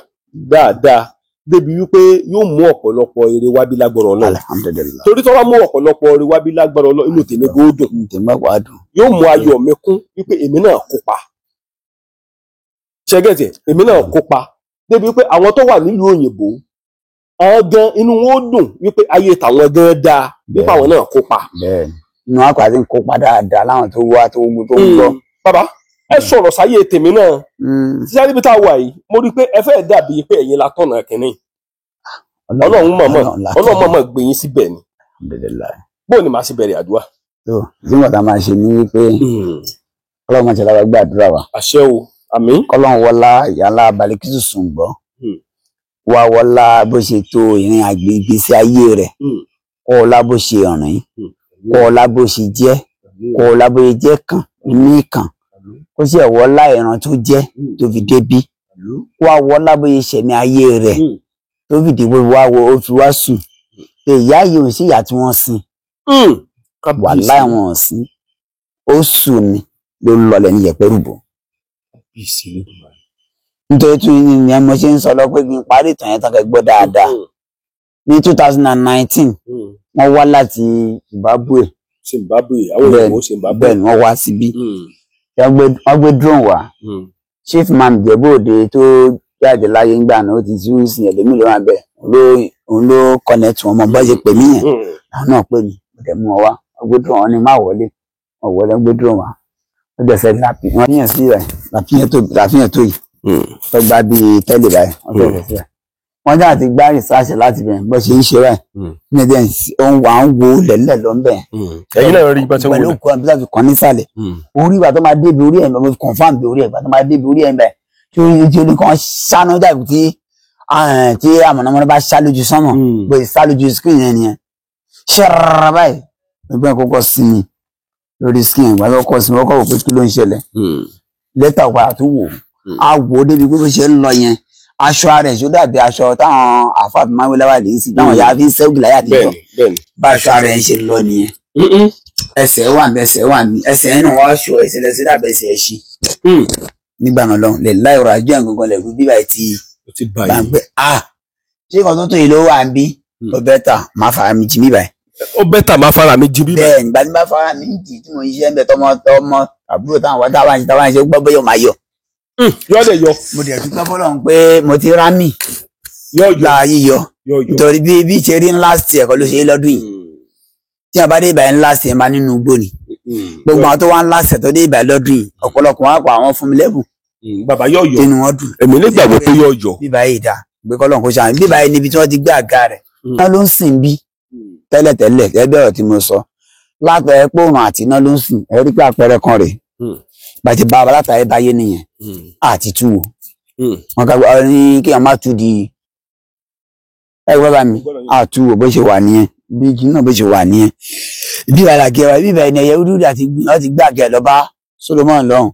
dáadáa débi wípé yóò mú ọ̀pọ̀lọpọ̀ eré wá bí lágbára Ọlọ́run. Alhamdulillah. Torí tó bá mú ọ̀pọ̀lọpọ̀ eré wá bí lágbára Ọlọ́run, inú tèmi kò dùn. Yóò mú ayọ̀ mi kún wípé èmi náà kópa. Ṣẹ́gẹ̀tẹ̀, èmi náà kópa débi wípé àwọn tó wà nílùú òyìnbó àwọn gan inú wọn ó dùn wípé ayé tàwọn gan dáa wípé àwọn náà kópa. Bẹ́ẹ̀ni, inú wa kò àti ń kópa dáadáa láwọn tó wá tó ń gbọ́. Bàbá, ẹ sọ̀rọ̀ sáyé tèmi náà. Ṣíṣe níbi tá a wà yìí, mo rí i pé ẹ fẹ́ dàbí pé ẹ̀yin la tọ̀nà kínní. Ọlọ́run mọ̀mọ́ gbé yín síbẹ̀ ni. Bó ni màá ṣe bẹ̀rẹ̀ àdúrà? Tó tí wọ́n ta máa ṣe ní wípé Ọlọ́run máa ṣe lára gbàdúrà wa. Àṣẹ o, àmín. Kọ́lọ́run wọlá ìyá Balikisu Sùngbọ́. Wá wọlá bó ṣe tó ìrìn àgbè ìgbésí ayé rẹ̀. Kọ́ ọlá bó ṣe rìn. Kọ́ ọlá bó ṣe jẹ́. Kọ́ ọlá bó ṣe jẹ́ kàn nínú ìkàn. Kó sì wọlá ìran tó jẹ́ tó fi débí. Wá wọlá bó ṣe ṣẹ̀mí ayé rẹ̀ tó fi dìbò wá wo ó fi wá sùn. Ìyá yìí ò sí ìyá tí wọ́n sin. Wàláì wọn ò sin. Ó sùn ni ló ń lọlẹ̀ ní yẹ̀pẹ̀rúbọ̀. Nítorí tí ní mo ṣe ń sọ lọ pé kí n parí ìtàn yẹn tán kẹ́ gbọ́ dáadáa. Ní 2019 wọ́n wá láti Zimbabwe. Zimbabwe, àwọn òyìnbó Zimbabwe. Bẹ́ẹ̀ ni wọ́n wá síbí. Wọ́n gbé drone wá. Chief man Ìjẹ̀bú Òde tó jáde láyé ńgbà náà ó ti tú sí ẹlòmíì ló wà bẹ́ẹ̀. Òun ló connect wọn mọ bó ṣe pè mí yẹn. Àwọn náà pè mí, mo dẹ̀ mú wọn wá. Wọ́n gbé drone wọn ní má wọlé. Wọ́n wọlé, wọ́n gbé drone wá. Wọ́n dẹ̀ fẹ́ lápì. Wọ́n yàn sí rẹ̀ làfihàn tó yìí. Tó gba bíi tẹ́lẹ̀ báyìí. Wọ́n fẹ́ẹ́ sí rẹ̀. Wọ́n jáde ti gbá rìsáàsì láti bẹ̀rẹ̀ bó ṣe ń ṣe báyìí. Ní ẹ̀dẹ̀ à ń wo lẹ̀lẹ̀ lọ bẹ̀. Ẹ̀yin náà rí bá ṣe ń wọlé. Pẹ̀lú kọ̀ǹpútà fi kàn nísàlẹ̀. Orí ìgbà tó máa débi orí ẹ̀ mo confirm bí orí ẹ̀ ìgbà tó máa débi orí ẹ̀ bẹ̀. Tí ó ní kàn ṣáná dàbí tí àmọ̀nàmọ́ná bá ṣá lójú sánmọ̀. Bó ṣe ṣá lójú screen yẹn nìyẹn. Ṣẹ́rara báyìí. Ẹgbẹ́ kọ́kọ́ sí mi lórí screen ìgbà tó kọ́ sí mi wọ́n kọ́ wò pé kí ló ń ṣẹlẹ̀. Lẹ́tà padà tún wò. A wò ó débi pé bó ṣe ń lọ yẹn. Aṣọ ara ẹ̀ ṣó dàbí aṣọ táwọn àfáà fi máa ń wé láwà lè sí táwọn ìyá fi ń ṣẹ́gun láyà àtijọ́. Bá aṣọ ara ẹ̀ ṣe lọ nìyẹn. Ẹsẹ̀ wà ní ẹsẹ̀ wà ní ẹsẹ̀ ẹ̀ náà wá aṣọ ẹsẹ̀ lẹ́sẹ̀ dàbí ẹsẹ̀ ẹ̀ ṣí. Nígbà náà lọ́hùn lè láì rọ̀ àjọ ìgangan lẹ̀rú bíbá ẹ̀ ti bá ń pẹ́ a ṣé nǹkan tó tó yìí ló wà ń bí ó bẹ́tà máa fara mi jì mí báyìí. Ó bẹ́tà máa fara mi jì bí báyìí. Bẹ́ẹ̀ nígbà tí bá fara mi jì tí mo ń ṣiṣẹ́ ń bẹ̀ tọmọ tọmọ àbúrò táwọn wá táwọn ṣe táwọn ṣe gbọ́ bóyá ó máa yọ. Yọ lè yọ. Mo dẹ̀ dúpẹ́ fọlọ́run pé mo ti rá mi. Yọ yọ. Gba yíyọ. Nítorí bí ṣe rí last year kọ́ ló ṣe é lọ́dún yìí. Tí a bá dé ìbàyẹn last year máa nínú igbó ni. Gbogbo àwọn tó wá ń last year tó dé ìbàyẹn lọ́dún yìí ọ̀pọ̀lọpọ̀ wọn á pa àwọn fún mi lẹ́bùn. Bàbá yọ yọ. Tinú wọn dùn. Èmi nígbàgbọ́ pé yọ yọ. Bíbá yìí dá gbé kọ́lọ́n kó ṣàmì bíbá yìí níbi tí wọ́n ti gbé àga rẹ̀. Wọ́n ló ń sìn bí tẹ́lẹ̀tẹ́lẹ̀ gẹ́gẹ́ ọ̀rọ̀ tí mo sọ. Látọ̀ pé òrùn àti iná ló ń sìn ẹ rí pé àpẹẹrẹ kan rèé. Bàtí bàbá látàrí báyé nìyẹn àti tú wo wọn kà ọ ní kí wọn má tú di ẹ gbọ́ bá mi àtú wo bó ṣe wà nìyẹn bí igi náà bó ṣe wà nìyẹn bí wàhálà gẹwà bí ìbẹ̀rẹ̀ ẹ̀yẹ rúdú àti wọn ti gbé àgẹ̀ lọ bá Solomon lọ́hùn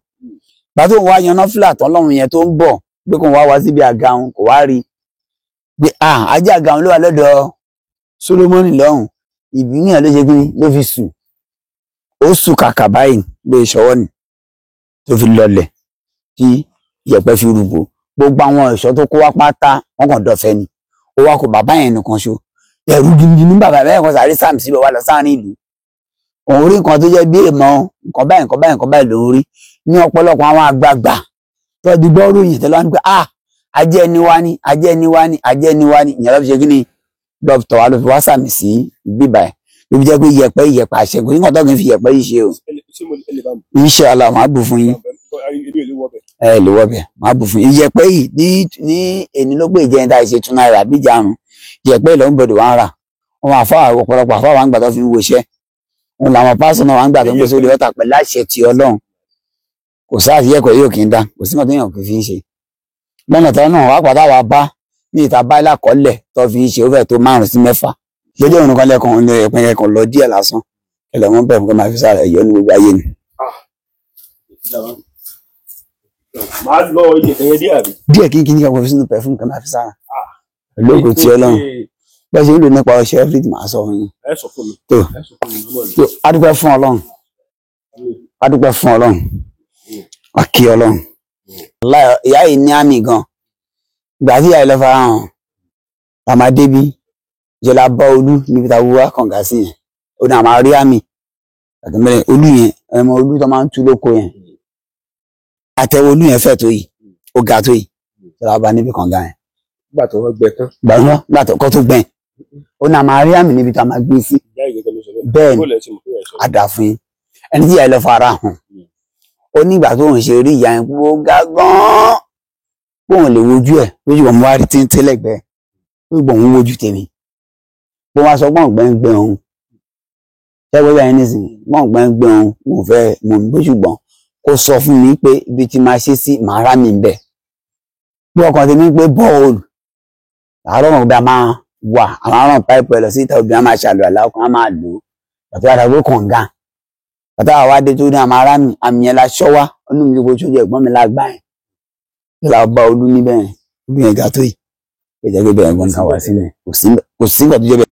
gbà tó ń wá yan nọ́fìlà tán lọ́hùn yẹn tó ń bọ̀ pé kò ń wá wá síbi àga òun kò wá rí pé ajé àga òun ló wà lọ́dọ̀ Solomoni lọ́hùn ìbínú yẹn ló ṣe kí ni ló fi sùn, ó sùn kàkà báyìí gbé ìṣọwọ́ ni tó fi lọlẹ̀ tí ìyẹ̀pẹ̀ fi rúgbó. Gbogbo àwọn ẹ̀ṣọ́ tó kó wá pátá wọn kàn dọ̀fẹ́ ni, ó wá kó bàbá yẹn nìkan ṣo. Ẹ̀rù gidigidi ní bàbá bẹ́ẹ̀ kan sáré sáàmì síbẹ̀ wá lọ sáàrin ìlú. Òun rí nǹkan tó jẹ́ bí èèmọ̀, nǹkan báyìí nǹkan báyìí nǹkan báyìí lòún rí. Ní ọ̀pọ̀lọpọ̀ àwọn àgbààgbà tó di gbọ́ ròyìn tẹ́lẹ̀ wá ní pé ah ajé ẹni wá ní, ajé ẹni wá ní, ajé ẹni wá ní. Ìyẹn ló fi ṣe kí ni dókítà wa ló fi wá sàmì sí bíbà ẹ̀, ló fi jẹ́ pé yẹ̀pẹ̀ yẹ̀pẹ̀ àṣẹ kò ní nǹkan tó kì í fi yẹ̀pẹ̀ yìí ṣe o. Inshallah màá bù fún yín, ẹ lè wọ bẹ̀, màá bù fún yín. Yẹ̀pẹ̀ yìí ní èní ló pé ìjẹun tá a ṣe 2 náírà bí ìjàrún yẹ̀pẹ̀ ló ń bọ̀dọ̀ wá ń rà. Wọn àfa ọ̀pọ̀lọpọ̀ àfa wa ń gbà tó fi ń woṣẹ́, wọn làwọn pásítọ̀ náà wà ń gbà tó ń gbé sórí ọ̀tà pẹ̀lú àṣẹ ti Ọlọ́run. Kò sáà sí yẹ̀pẹ̀ yóò kì í dá, kò sí nǹkan tó yàn kì í fi ń ṣe. Lọ́nà tó náà wà pàtó àwa bá ní ìta bá lákọọ́lẹ̀ tó fi ń ṣe ó fẹ́ tó 5 sí 6. Lójú òun kan lẹ́kàn ní ẹ̀pin ẹ̀kan lọ díẹ̀ lásán ẹlẹ́ wọn bẹ̀rù kó máa fi sára ẹ̀yọ́ ní gbogbo ayé ni. Màá lọ ilé ẹ̀yẹ díẹ̀ àbí. Díẹ̀ kínkín ní kakọ fi sínú pẹ̀fúmù kan máa fi sára pẹ̀lú ògùn tí Ọlọ́run bá ṣe ń lò nípa ọṣẹ everything máa sọ fún yín. Ẹ sọ fún mi. Tó Ẹ sọ fún mi lọ́nà. tó adúpẹ́ fún Ọlọ́run, adúpẹ́ fún Ọlọ́run, akí Ọlọ́run. Ìyá yìí ní àmì gan. Ìgbà tí ìyá yìí lọ fara hàn màmá débi ìjọba bá olú níbi tá a wúwá kànga sí yẹn, ó ní àmà rí àmì àtẹmẹlẹ olú yẹn, ẹmọ olú tó máa ń tú lóko yẹn, àtẹwọ olú yẹn fẹ̀ tó yìí, ó ga tó yìí, ìjọba bá níbi kànga yẹn. Nígbà tó wọ́n gbẹ tán. Gbàgbọ́ nígbà tó kọ́ tó gbẹ̀n, ó ní àmà rí àmì níbi tá a máa gbé sí. Ìyá yìí gẹ́gẹ́ ló sọ bẹ́ẹ̀. Bẹ́ẹ̀ ni. Bó lẹ ṣe mọ̀ pé ẹ sọ. Àdá fún yín ẹni tí ìyá yìí lọ fara hàn, ó ní ìgbà tó ń ṣe rí ìyá yẹn kó ga gan-an, bóun lè wojú ẹ̀ lójú wọn wá rí téńté lẹ́gbẹ̀ẹ́ lójú òun wojú tèmi, bó wá sọ gbọ̀ngbẹ́ngbẹ́ òun ṣẹ́gbẹ́ báyìí nísìnyí gbọ̀ngbẹ́ngbẹ́ òun mo fẹ́ mọ̀ mí bó, ṣùgbọ́n kó sọ fún mi pé ibi tí máa ṣe sí màá rá mi bẹ̀. Bí ọkàn tèmi pé bọ́ọ̀lù àárọ̀ mọ̀ bí a máa wà àwọn aràn páìpù ẹ̀ lọ sí ìta obìnrin a máa ṣàlù àlá ọkàn á máa lò ó bàtà àdàgbò kànga bàtà àwa dé tó ní àmà ará mi àmì yẹn la ṣọ́ wá inú mi gbogbo sójú ẹ̀gbọ́n mi lágbá yẹn la bá olú níbẹ̀ yẹn olú yẹn ga tó yìí ìjẹ́ pé bẹ́ẹ̀ gbọ́n kan wá sílẹ̀ kò sí nǹkan tó jẹ́ bẹ́ẹ̀.